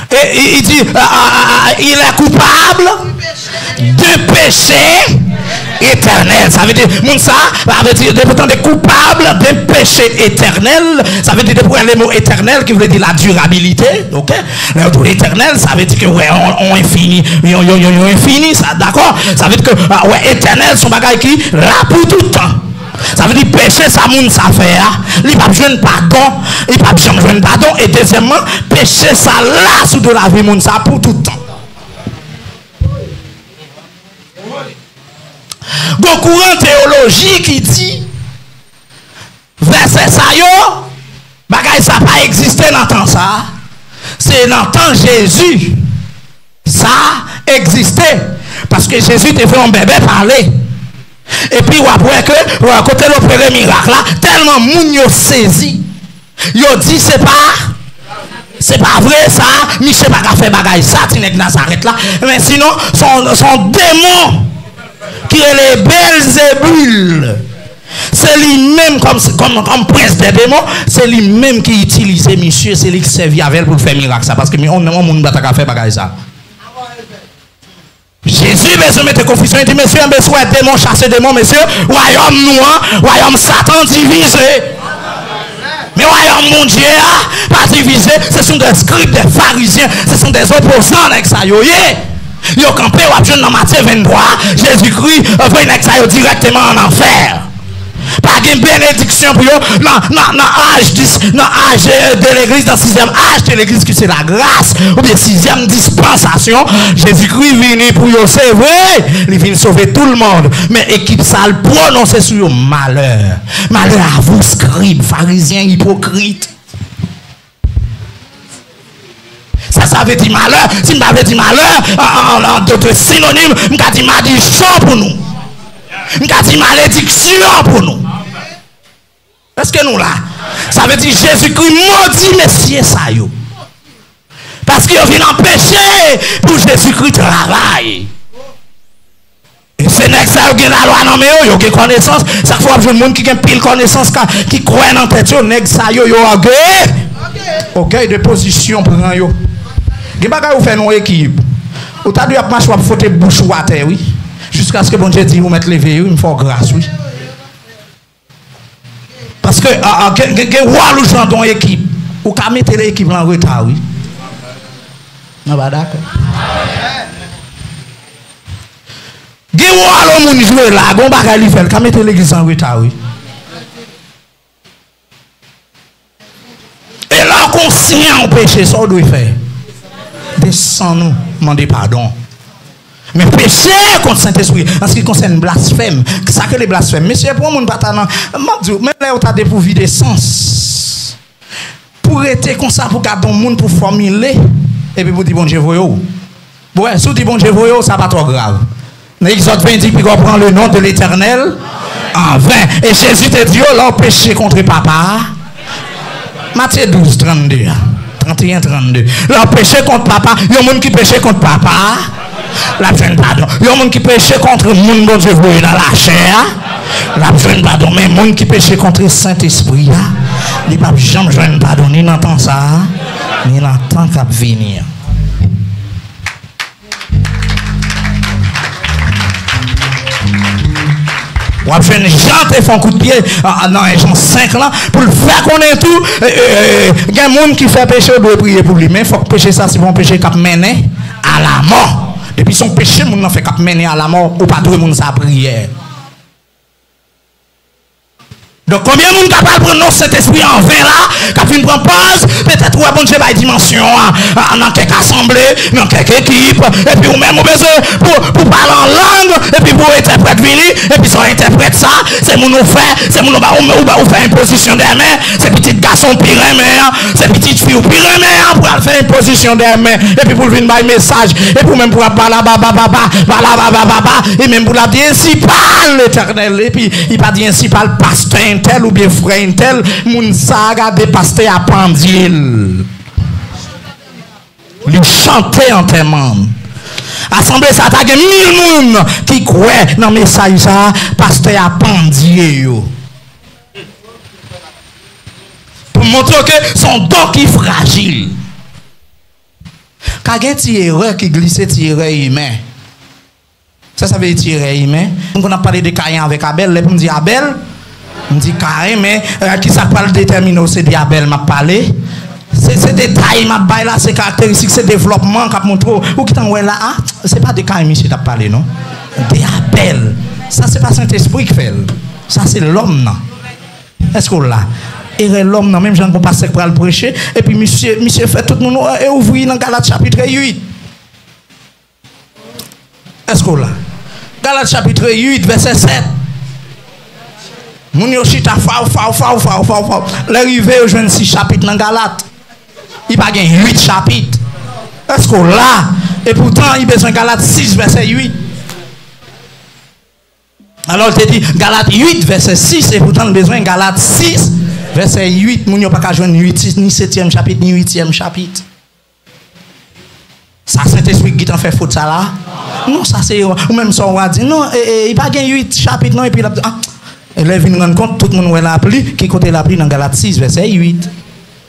E li di, euh, euh, euh, il est coupable d'un péché éternel. Sa vle di, moun sa, sa vle di, depi w tande coupable d'un péché éternel, sa vle di, depi w wè le mot éternel, ki vle di la durabilité, ok? Lè yo di w etènèl, sa vle di ke, wè, on, on enfini, yon, yon, yon, yon enfini, sa, dakò? Sa vle di ke, ah, wè, etènèl, se yon bagay ki la pou tout tan. Sa vle di peche sa moun sa fè a, li p ap jwenn padon, li p ap janm jwenn padon, e dezyèmman, peche sa la sou do lavi moun sa pou tout tan. Gon kouran teyoloji ki di, vèsè sa yo, bagay sa pa egziste nan tan sa. Se nan tan Jezi sa egziste. Paske Jezi te fè yon bèbè pale. Epi w ap wè ke, wè, kote l opere mirak la, tèlman moun yo sezi. Yo di se pa, se pa vre sa, misye pa ka fè bagay sa, ti nèg Nazarèt la. Men sinon, se yon, se yon demon ki rele Bèlzebul. Se li menm kòm, kòm, kòm prens dè demon, se li menm ki itilize misye, se li ki sèvi avè l pou l fè mirak sa. Paske yon, yon moun pa ta ka fè bagay sa. Jezi bezwen mete konfizyon, li di, mesye, m bezwen wè demon chase demon, mesye, wayòm nou an, wayòm Satan divize. Men wayòm Bondye a pa divize, ce sont des scribes, des pharisiens, ce sont des opposants, nèg sa yo ye. Yo kanpe, w ap jwenn nan Matye venntwa, Jezikri voye nèg sa yo dirèkteman ann anfè. Pa gen benediksyon pou yo nan, nan, nan aj dis, nan aj de legliz, nan sizyèm aj de legliz ki se lagras, oubyen sizyèm dispansasyon. Jezikri vini pou yo, se vre, li vin sove tout le monde. Men ekip sa l pwononse sou yo malè. Malè a vous, scribes, pharisien hypocrite. Sa sa vle di malè? Si m ta vle di malè, an, an, an, an dòt sinonim, m ka di madichon pou nou. M ka di malediksyon pou nou. Èske nou la? Sa vle di Jezikri modi mesye sa yo. Paske yo vin anpeche pou Jezikri travay. E se nèg sa yo gen lalwa nan men yo, yo gen konesans. Sa k fè w ap jwenn moun ki gen pil konesans, ka, ki kwè nan tèt yo, nèg sa yo, yo ògeye. Ògèy de pozisyon pran yo. Gen bagay ou fè nan yon ekip. Ou ta dwe ap mache, w ap fwote bouch ou atè, wi. Jiskaske Bondye di ou mèt leve, wi, m fè w gras, wi. Paske, a, a, gen, gen, gen wòl ou jwe nan yon ekip. Ou ka mete ekip lan an reta, wi. Nou pa dakò? Gen wòl yon moun jwe la, gen yon bagay li fè, l ka mete legliz an reta, wi. E lè w konsyan w peche, sa w dwe fè? Desann ou, mande padon. Men peche kont Sentespri, an se ki konsène blasfèm, sa k rele blasfèm, mesye, pou yon moun pa ta nan, m ap di w, men lè w ta depouvi de sans, pou rete konsa, pou gade yon moun, pou fòmile, epi pou di Bondye voye w. Bon, wè, si w di Bondye voye w, sa pa twò grav. Nan Egzòd ven, di, piga w pran le nom de l'Éternel en vain. E Jezi te di yo, lè w peche kont papa a, Matye douz, trannde a, tranteyen, trannde. Lè w peche kont papa, yon moun ki peche kont papa a, l ap jwenn padon. Yon moun ki peche kont moun Bondye voye nan lachè a, l ap jwenn padon. Men moun ki peche kont Sentespri a, li p ap janm jwenn padon, ni nan tan sa a, ni nan tan k ap vini an. W ap jwenn Jan te fè yon kout pye, a, a, nan en Jan senk lan, pou l fè konnen tou, e, e, e, gen moun ki fè peche, ou dwe priye pou li. Men fòk peche sa, se pa yon peche k ap mennen a lamò. Depi se yon peche moun nan fè k ap mennen a lamò, ou pa dwe moun sa priyè. Donk, konbyen moun k ap al pran non Sentespri an ven la, k ap vin pran pòz, petèt ou wè Bondye bay dimansyon an, an, nan kèk asanble, nan kèk ekip, epi ou menm ou bezwen pou, pou pale an lang, epi pou entèprèt vini, epi sa w entèprèt sa, se moun ou fè, se moun ou ba, ou, ou ba, ou fè enpozisyon dè men, se pitit gason w pi renmen an, se pitit fi w pi renmen an, pou al fè enpozisyon dè men, epi pou l vin bay mesaj, epi ou menm pou ap balabababa, balabababa, e menm pou l ap di, ensi pale Letènèl, epi li pa di ensi pale pastè entèl oubyen frè entèl, moun sa a gade pastè a pandye l. Li chante antèman. Asanble sa a ta gen mil moun ki kwè nan mesaj sa a, pastè a pandye yo. Pou montre w ke se yon don ki frajil. Ka gen ti erè ki glise, ti erè imen. Sa, sa vle di ti erè imen. M konn ap pale de Kayen avèk Abèl. Lè pou m di Abèl, m di Kayen, men, e, kisa k pral detèmine w se de Abèl m ap pale? Se, se detay m ap bay la, se karakteristik, se devlòpman k ap montre w. Ou gentan wè la, a, se pa de Kayen misye t ap pale, non. De Abèl. Sa, se pa Sentespri k fè l. Sa, se lòm nan. Èske w la? Erè lòm nan, menm jan gon pastè k pral preche, epi misye, misye fè tout moun, e, ouvri nan Galat chapit uit. Èske w la? Galat chapit uit, vèsè sèt. Moun yo chita faw, faw, faw. Lè rive, yo jwenn sis chapit nan Galat. Li pa gen uit chapit. Èske w la? Epoutan, li bezwen Galat sis, vèsè uit. Alò, l te di Galat uit, vèsè sis, epoutan, l bezwen Galat sis, vèsè uit. Moun yo pa ka jwenn uit, sis, ni setyèm chapit, ni uityèm chapit. Sa Sentespri ki gentan fè fot sa la? Non, sa se ou menm sa w a di. Non, e, e, li pa gen uit chapit non, epi l ap di, a, e lè vin rann kont, tout moun wè l ap li, ki kote l ap li nan Galat sis, vèsè uit.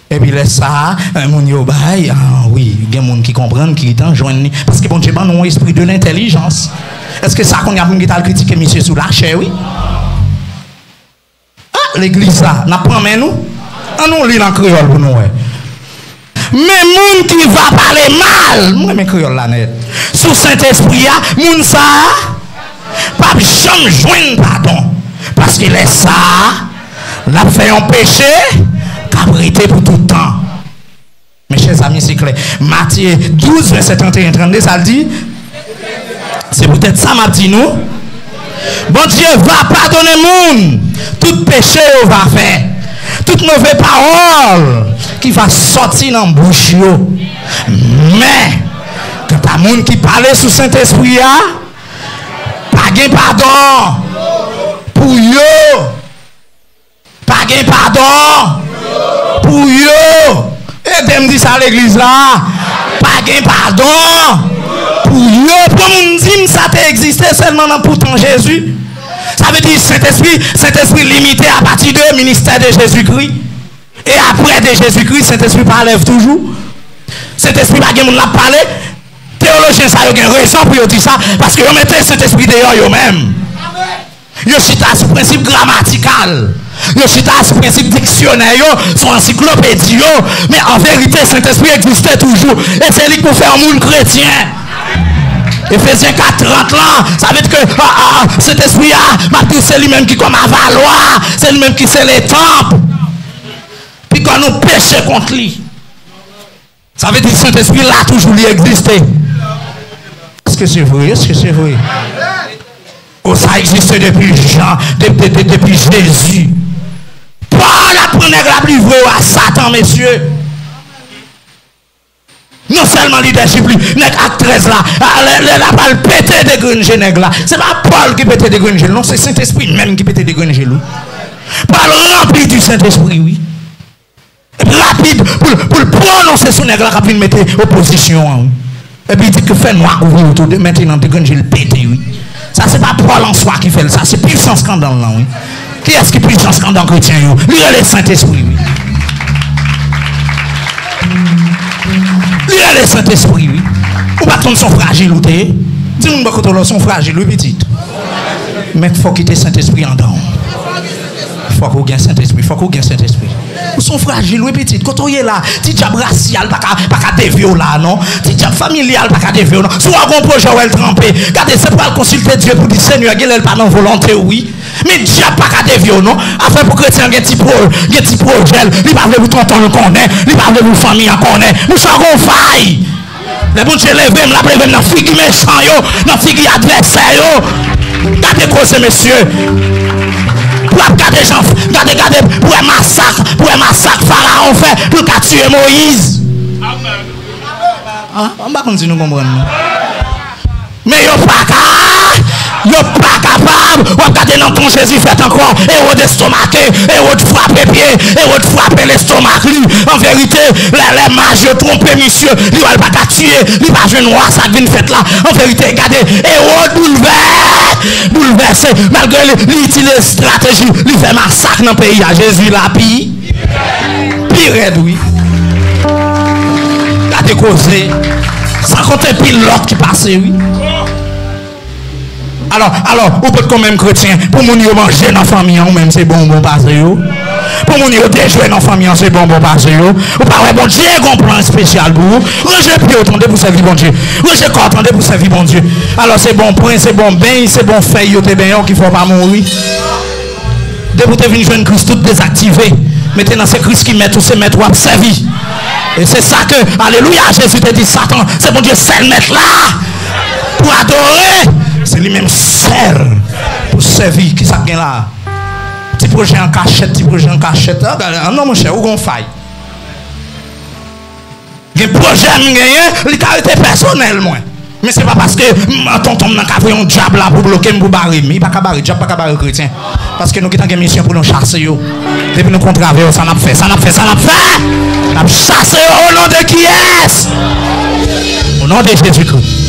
Epi lè sa a, e, moun yo bay, a, wi, gen moun ki konprann, ki gentan jwenn li. Paske Bondye ban nou yon espri de lentèlijans. Èske sa kounye a pou m gentan al kritike misye sou lachè, wi? A, legliz la, n ap pran men nou? An nou li l an kreyòl pou nou wè. Men moun ki va pale mal, m renmen kreyòl la nèt, sou Sentespri a, moun sa a p ap janm jwenn padon. Paske lè sa a, l ap fè yon peche k ap rete pou tout tan. Mes chers amis, se klè. Matye douz, vèsè trannteyen, trannde, sa l di? Se poutèt sa m ap di nou, Bondye va padone moun tout peche yo va fè, tout move pawòl ki va sòti nan bouch yo. Men, kanta moun ki pale sou Sentespri a, pa gen padon pou yo. Pa gen padon pou yo. Ede m di sa legliz la. Pa gen padon pou yo. Pou moun di m sa te egziste sèlman nan pou tan Jezi. Sa vle di Sentespri, Sentespri limite apati de ministè de Jezikri. E apre de Jezikri, Sentespri pa lèv toujou. Sentespri pa gen moun l ap pale. Teyolojyen sa yo gen rezon pou yo di sa, paske yo mete Sentespri deyò yo menm. Yo chita sou prensip gramatikal. Yo chita sou prensip diksyonè yo, sou ansiklopedi yo. Men an verite, Sentespri egziste toujou. E se li k pou fè yon moun kretyen. Efezyen kat trant lan, sa vle di ke, a, a, a, Sentespri a, m ap di w, se li menm ki kòm avalwa, se li menm ki sele tanp. Pikò nou peche kont li. Sa vle di Sentespri la toujou, li egziste. Èske se vre? Èske se vre? O, sa egziste depi Jan, de, de, de, depi Jezi. Pòl ap pran nèg la ap livre yo a Satan, mesye. Non sèlman lidèchip li, nèg Ak trèz la, a, lè, lè l ap al pete degrenn je nèg la, se pa Pòl ki pete degrenn je l, non, se Sentespri menm ki pete degrenn je l, wi. Pòl ranpli di Sentespri, wi. Rapid pou l, pou l pwononse sou nèg la k ap vin mete opozisyon an, wi. Epi li di ke fè nwa kouvri yo tou, de mentnan degrenn je l pete, wi. Sa se pa Pòl an swa ki fè l, sa se pisans k anndan l lan, wi. Kiyès ki pisans k anndan kretyen yo? Li rele Sentespri, wi. Li rele Sentespri, wi. Ou pa t konn se yon frajil ou te ye? Di moun bò kote w la, se yon frajil, wi, pitit. Men fòk kite Sentespri anndan w. Fòk ou gen Sentespri, fòk ou gen Sentespri. Ou se yon frajil, wi, pitit. Kote w ye la, ti djab rasyal pa ka, pa ka devye w la, non. Ti djab familyal pa ka devye w, non. Si w a gen yon pwojè, w wè l tranpe, gade, se pou al konsilte Dye pou di, Senyè, genlè l pa nan volonte w, wi. Men djab pa ka devye w, non. Afè pou kretyen an gen ti pwo-, gen ti pwojè l, li pa vle pou tonton l konnen, li pa vle pou fanmi an konnen. Mouche, w gon fay. Lè Bondye leve m, l ap leve m nan figi mechan yo, nan figi advèsè yo. Gade koze, mesye. Pou ap gade jan, gade, gade, pou wè masak, pou wè masak Farawon fè, pou l ka tiye Moyiz. Ah, m pa konn si nou konprann, non. Men yo pa ka, yo pa kapab. W ap gade nan tan Jezi fèt ankò, Ewòd estomake, Ewòd frape pye, Ewòd frape lestomak li. An verite, lè, lè maj yo twonpe misye, li wè l pa ka tiye, li pa jwenn wa sa k vin fèt la. An verite, gade, Ewòd boulvè-, boulvèse. Malgre li, li itilize estrateji, li fè masak nan peyi a. Jezi la pi, pi rèd, wi. Gade koze. San konte pil lòt ki pase, wi. Alò, alò, ou potko menm kretyen, pou moun yo manje nan fanmi an, ou menm se bonbon pase yo. Pou moun yo dejwe nan fanmi an, se bonbon pase yo. Ou pa wè Bondye gon plan espesyal pou ou. Ranje pye w tande pou sèvi Bondye. Ranje kò w tande pou sèvi Bondye. Alò, se bon pwen, se bon beny, se bon fèy yo te benyen w ki fè w pa mouri. Depi w te vin jwenn Kris, tout dezaktive. Mentnan se Kris ki mèt ou, se mèt w ap sèvi. E se sa ke, alelouya, Jezi te di Satan, se Bondye sèl mèt la pou adore. Se li menm sèl pou sèvi. Kisa k gen la? Ti pwojè an kachèt, ti pwojè an kachèt. Ah, gade, ah, non, monchè, ou gon fay. Gen pwojè m genyen, li ka rete pèsonèl mwen. Men se pa paske m, tonton m nan ka voye yon dyab la pou bloke m, pou bare m. Li pa ka bare, dyab pa ka bare kretyen. Paske nou gentan gen misyon pou nou chase yo. Depi nou kontre avè yo, sa n ap fè, sa n ap fè, sa n ap fè? N ap chase yo o non de kiyès? O non de Jezikri.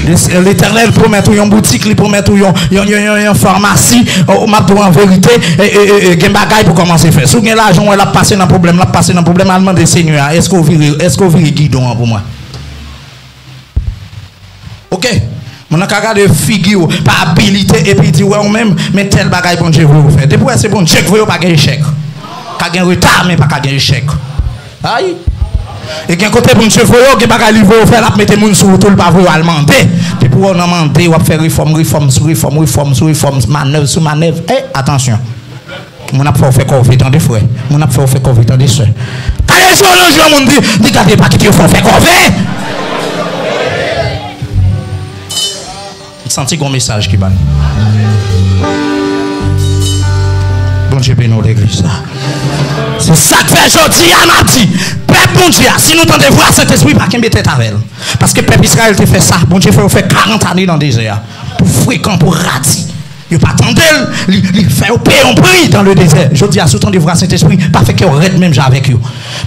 Letènèl pwomèt ou yon boutik, li pwomèt ou yon, yon, yon, yon, yon famasi. O, m ap di w an verite, e, e, e, e, gen bagay pou kòmanse fè. Si w gen lajan, w wè l ap pase nan pwoblèm, l ap pase nan pwoblèm, al mande Senyè a, èske w vire, èske w vire gidon an pou mwen? Oke. Moun nan ka gade figi w pa abilite epi di, wè, ou menm, men tèl bagay Bondye vle w fè. Depi w wè se Bondye k voye w, pa gen echèk. Ka gen reta, men pa ka gen echèk. Ay! E gen kote Bondye voye w, gen bagay li voye w fè, l ap mete moun sou ou tou, l pa voye w al mande. Depi w nan mande, w ap fè refòm, refòm sou refòm, refòm sou refòm, manèv sou manèv. Ey, atansyon. Moun ap fè w fè kòve, tande frè. Moun ap fè w fè kòve, tande sè. Kale je w nan je yon moun, di, di gade, pa kite yo fè w fè kòve. M santi gon mesaj ki bay. Bondye beni w, legliz la. Se sa k fè jodi a m ap di, pèp Bondye a, si nou tande vwa Sentespri, pa kenbe tèt avè l. Paske pèp Izrayèl te fè sa. Bondye fè yo fè karant ane nan dezè a. Pou frekan, pou radi. Yo pa tande l, li, li fè yo peye yon pri dans le désert. Jodi a, si w tande vwa Sentespri, pa fè kè w rèd menm jan avèk yo.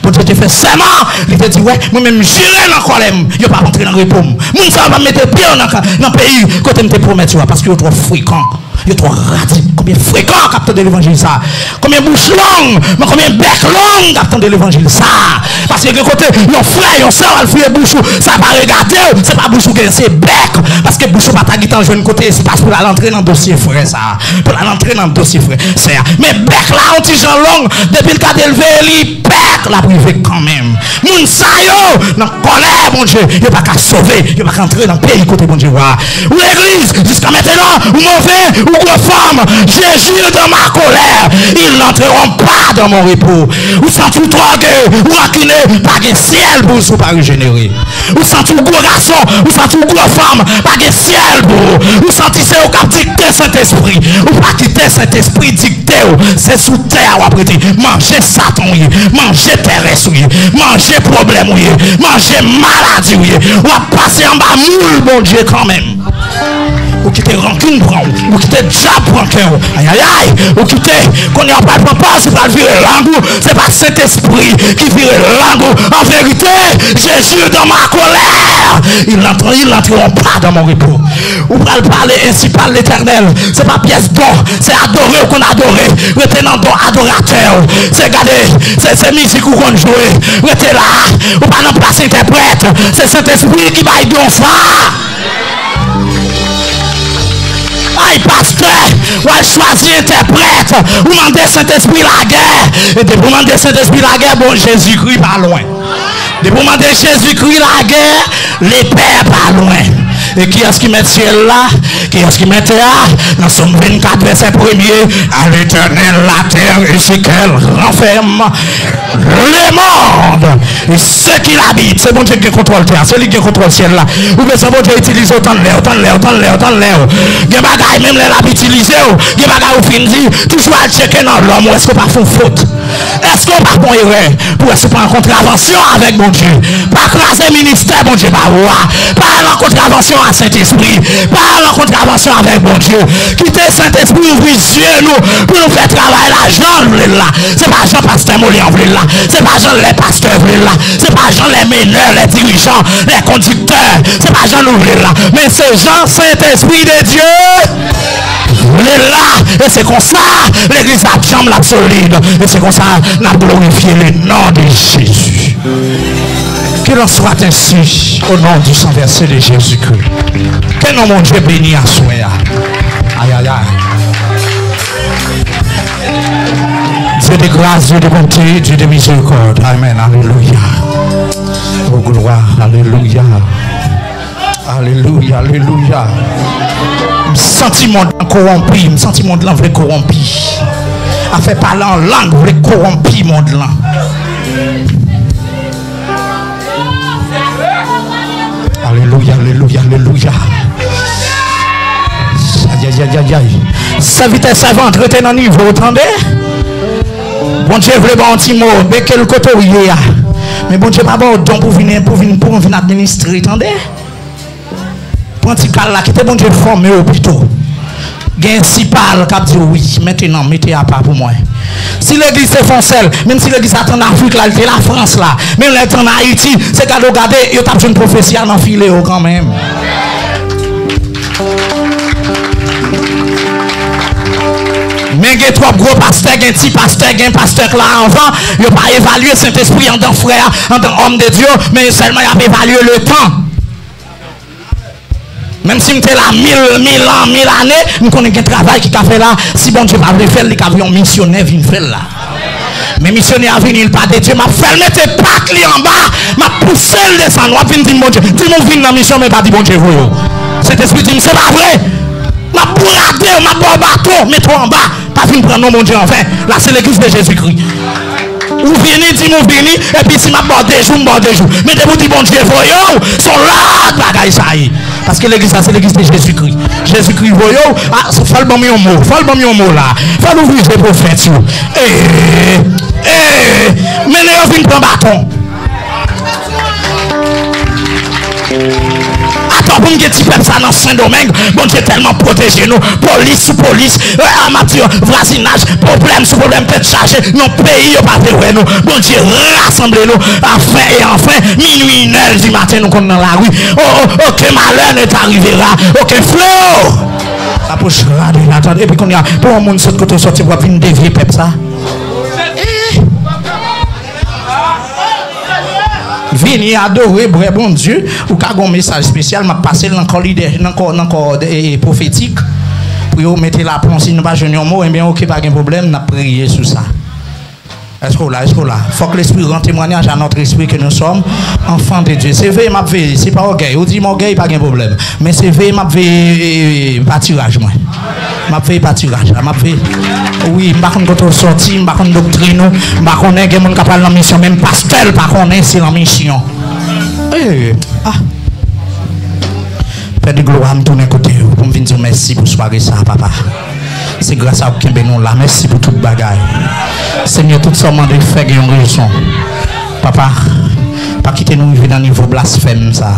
Bondye te fè sèman, li te di, wè, mwen menm jire nan kòlè m, yo p ap antre nan repo m. Moun sa yo p ap mete pye yo nan, ka- nan peyi kote m te pwomèt yo a, paske yo twò frekan, yo twò radi. Konbyen frekan k ap tande levanjil sa a? Konbyen bouch long, men konbyen bèk long k ap tande levanjil sa a? Paske gen kote, yon frè, yon sè, w al fouye bouch ou, sa pa regade w, se pa bouch ou genyen, se bèk. Paske bouch ou pa ta gentan jwenn kote espas pou l al antre nan dosye frè sa a, pou l al antre nan dosye frè, sè a. Men bèk la, yon ti jan long, depi l ka delve li, bèk, l ap rive kanmenm. Moun sa yo, nan kòlè Bondye, yo pa ka sove, yo pa ka antre nan peyi kote Bondye wa. Ou legliz, jiska mentenan, ou move, ou gwo fanm, je jure dans ma colère, ils n'entreront pas dans mon repos. Ou santi w twò ògeye, ou rankine, pa gen syèl pou ou si w pa rejenere. Ou santi w gwo gason, ou santi w gwo fanm, pa gen syèl pou ou. Ou santi se ou k ap dikte Sentespri. Ou pa kite Sentespri dikte w. Se sou tè a w ap rete. Manje Satan w ye, manje tèrès ou ye, manje pwoblèm ou ye, manje maladi w ye. W ap pase anba moul Bondye kanmenm. Ou kite rankin pran w, ou kite dyab pran kè w. Ayayay, ou kite, kounye a w pral pran pòz, ou pral vire lang ou. Se pa Sentespri ki vire lang ou. En vérité, je jure dans ma colère, ils n'entreront, ils n'entreront pas dans mon repos. Ou pral pale, ainsi parle l'Éternel. Se pa pyès don, se adore ou konn adore. Rete nan don adoratè ou. Se gade, se, se mizik ou konn jwe. Rete la. Ou pa nan plas entèprèt. Se Sentespri ki bay don sa. Ay, pastè, w al chwazi entèprèt, ou mande Sentespri lagè. E depi w mande Sentespri lagè, bon, Jezikri pa lwen. Depi w mande Jezikri lagè, lepè pa lwen. E kiyès ki mèt syèl la? Kiyès ki mèt tè a? Nan Sòm vennkat, vèsè premye, à l'Éternel la terre et ce qu'elle renferme. Le monde et ceux qui l'habitent. Se Bondye ki gen kontwòl tè a, se li ki gen kontwòl syèl la. Ou bezwen Bondye itilize w, tann lè, tann lè, tann lè, tann lè. Gen bagay, menm lè l ap itilize w, gen bagay ou fin di, toujou al tcheke nan lòm ou, èske w pa fè yon fot? Èske w pa fè yon erè? Pou èske w pa an kontravansyon avèk Bondye? Pa kraze ministè Bondye ba ou a. Pa al an kontravansyon a Sentespri. Pa al an kontravansyon avèk Bondye. Kite Sentespri ouvri zye nou pou nou fè travay la jan l vle l la. Se pa jan pastè Molian vle l la. Se pa jan lè pastè vle l la. Se pa jan lè menè, lè dirijan, lè kondiktè. Se pa jan nou vle l la. Men se jan Sentespri de Dye vle l la. E se konsa legliz la ap janm, l ap solid. E se konsa n ap glorifye le non de Jezi. Qu'il en soit ainsi au nom du sang versé de Jésus-Christ. Ke non Bondye beni aswè a. Ayayay. Dieu de grâce, Dieu de bonté, Dieu de miséricorde. Amen. Alelouya. Oh, gloire. Alelouya. Alelouya, alelouya. M santi mond lan kowonpi, m santi mond lan vle kowonpi. Afè pale an lang vle kowonpi mond lan. Alelouya, alelouya, alelouya. Ayayayayay. Sèvitè, sèvant, rete nan nivo w, tande. Bondye vle ba w yon ti mo, beke l kote w ye a. Men Bondye pa ba w don pou vin, pou vin, pou vin administre, tande. Pran ti kal la, kite Bondye fòme w pito. Gen sipal k ap di w, wi, mentenan, mete apa pou mwen. Si legliz te fè yon sèl, menm si legliz la t ann Afrik la, li te Lafrans la, menm lè l te ann Ayiti, se gade w gade, yo t ap jwenn pwofesi a nan file yo kanmenm. Men gen twòp gwo pastè, gen ti pastè, gen pastè k la anvan, yo pa evalye Sentespri anndan frè a, anndan òm de Dye, men sèlman y ap evalye letan. Menm si m te la mil, mil an, mil ane, m konnen gen travay ki ka fè la. Si Bondye pa vle fè l, li ka voye yon misyonè vin fè l la. Men misyonè a vini, l pa de Dye, m ap fè l mete pat li anba, m ap pouse l desann. W ap vin di m Bondye, di m ou vin nan misyon, men pa di Bondye voye w. Sentespri di m, se pa vre. M ap bourade w, m ap ba w baton, mete w anba. Pa vin pran non Bondye anven. La, se legliz de Jezikri. Ou vini, di m ou vini, epi si m ap ba w de jou, m ba w de jou. Men depi w di Bondye voye w, se yon lòt bagay sa ye. Paske legliz la, se legliz de Jezikri. Jezikri voye w, a, fò l ban m yon mo, fò l ban m yon mo la. Fò l ouvri je pwofèt yo. E, e, men lè yo vin pran baton. Atò pou n gen ti pèp sa nan Sendomeng, Bondye tèlman pwoteje nou, polis sou polis, e, a, m ap di yo, vwazinaj, pwoblèm sou pwoblèm, tèt chaje, nan peyi yo pa vle wè nou. Bondye rasanble nou, afen e anfen, minui, inè di maten, nou konn nan lari. Oh, oh, oke malè ne t'arrivera, oke flo. Approchera de la tente. Epi kounye a, pou yon moun sot kote w soti, w ap vin devye pèp sa. Vini adore, bwè Bondye. Ou ka gen yon mesaj espesyal, m ap pase l nan kò lidè, nan kò, nan kò, e, e, pwofetik, pou yo mete laplon. Si nou pa jwenn yon mo, ebyen, oke, pa gen pwoblèm, n ap priye sou sa. Èske w la? Èske w la? Fòk Lespri rann temwanyaj à notre esprit que nous sommes enfants de Dieu. Se veye m ap veye, se pa ògèy. Ou di m ògèy, pa gen pwoblèm. Men se veye m ap veye, e, e, patiraj mwen. M ap veye patiraj la, m ap veye. Wi, m pa konn kote w soti, m pa konn doktrin ou, m pa konnen gen moun k ap pral nan misyon, menm pastè l pa konnen si l an misyon. E, a. Pè de glwa, m tounen kote w pou m vin di w mèsi pou sware sa a, papa. Se gras a ou k kenbe nou la. Mèsi pou tout bagay. Senyè, tout sa w mande fè gen yon rezon. Papa, pa kite nou rive nan nivo blasfèm sa.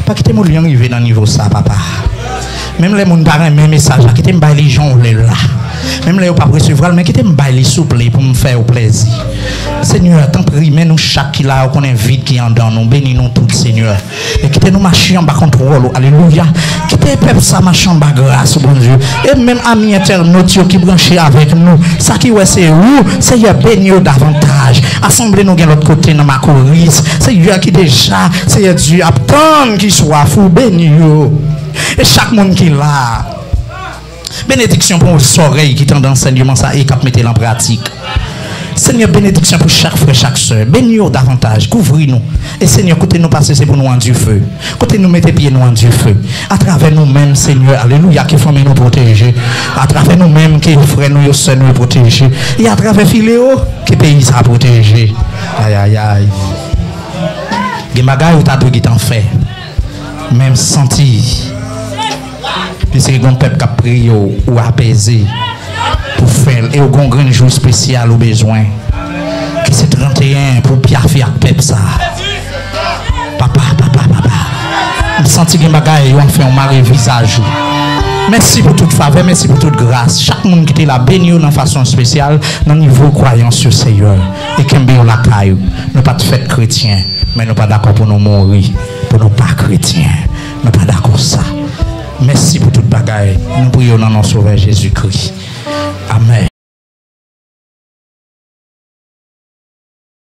Pa kite moun li rive nan nivo sa, papa. Menm lè moun pa renmen mesaj la, kite m bay li jan w vle l la. Menm lè yo p ap resevwa l, men kite m bay li souple pou m fè yo plèzi. Senyè, tanpri, men nou chak ki la, ou konnen vid ki anndan nou. Beni nou tout, Senyè. E kite nou mache anba kontwòl ou. Alelouya. Kite pèp sa mache anba gras ou, Bondye. E menm ami entènot yo ki branche avèk nou, sa ki wè se ou, Senyè, beni yo davantaj. Asanble nou gen lòt kote nan Makoris. Senyè, ki deja, Senyè Dye, ap tann ki swaf ou, beni yo. E chak moun ki la, benediksyon pou zòrèy ki tande ansèyman sa e k ap mete l an pratik. Senyè, benediksyon pou chak frè, chak sè. Beni yo davantaj, kouvri nou. E Senyè, kote nou pase, se pou nou ann dife. Kote nou mete pye nou, ann dife. Atravè nou menm, Senyè, alelouya, ke fanmi nou pwoteje. Atravè nou menm, ke frè nou yo, sè nou yo pwoteje. E atravè file yo, ke peyi sa pwoteje. Ayayay. Gen bagay ou ta dwe gentan fè. Men m santi. Piske gen yon pèp k ap priye w, ou apeze pou fè l. E w gen yon grenn jou espesyal ou bezwen. Ki se tranteyen pou w pyafe ak pèp sa. Papa, papa, papa. M santi gen bagay yo ap fè yon mare vizaj ou. Mèsi pou tout favè, mèsi pou tout gras. Chak moun ki te la, beni yo nan fason espesyal, nan nivo kwayans yo, Seyè. E kenbe yo lakay ou. Nou pa t fèt kretyen, men nou pa dakò pou nou mouri, pou nou pa kretyen. Nou pa dakò sa. Mèsi pou tout bagay. Nou priye w nan non Sovè Jezikri. Amèn.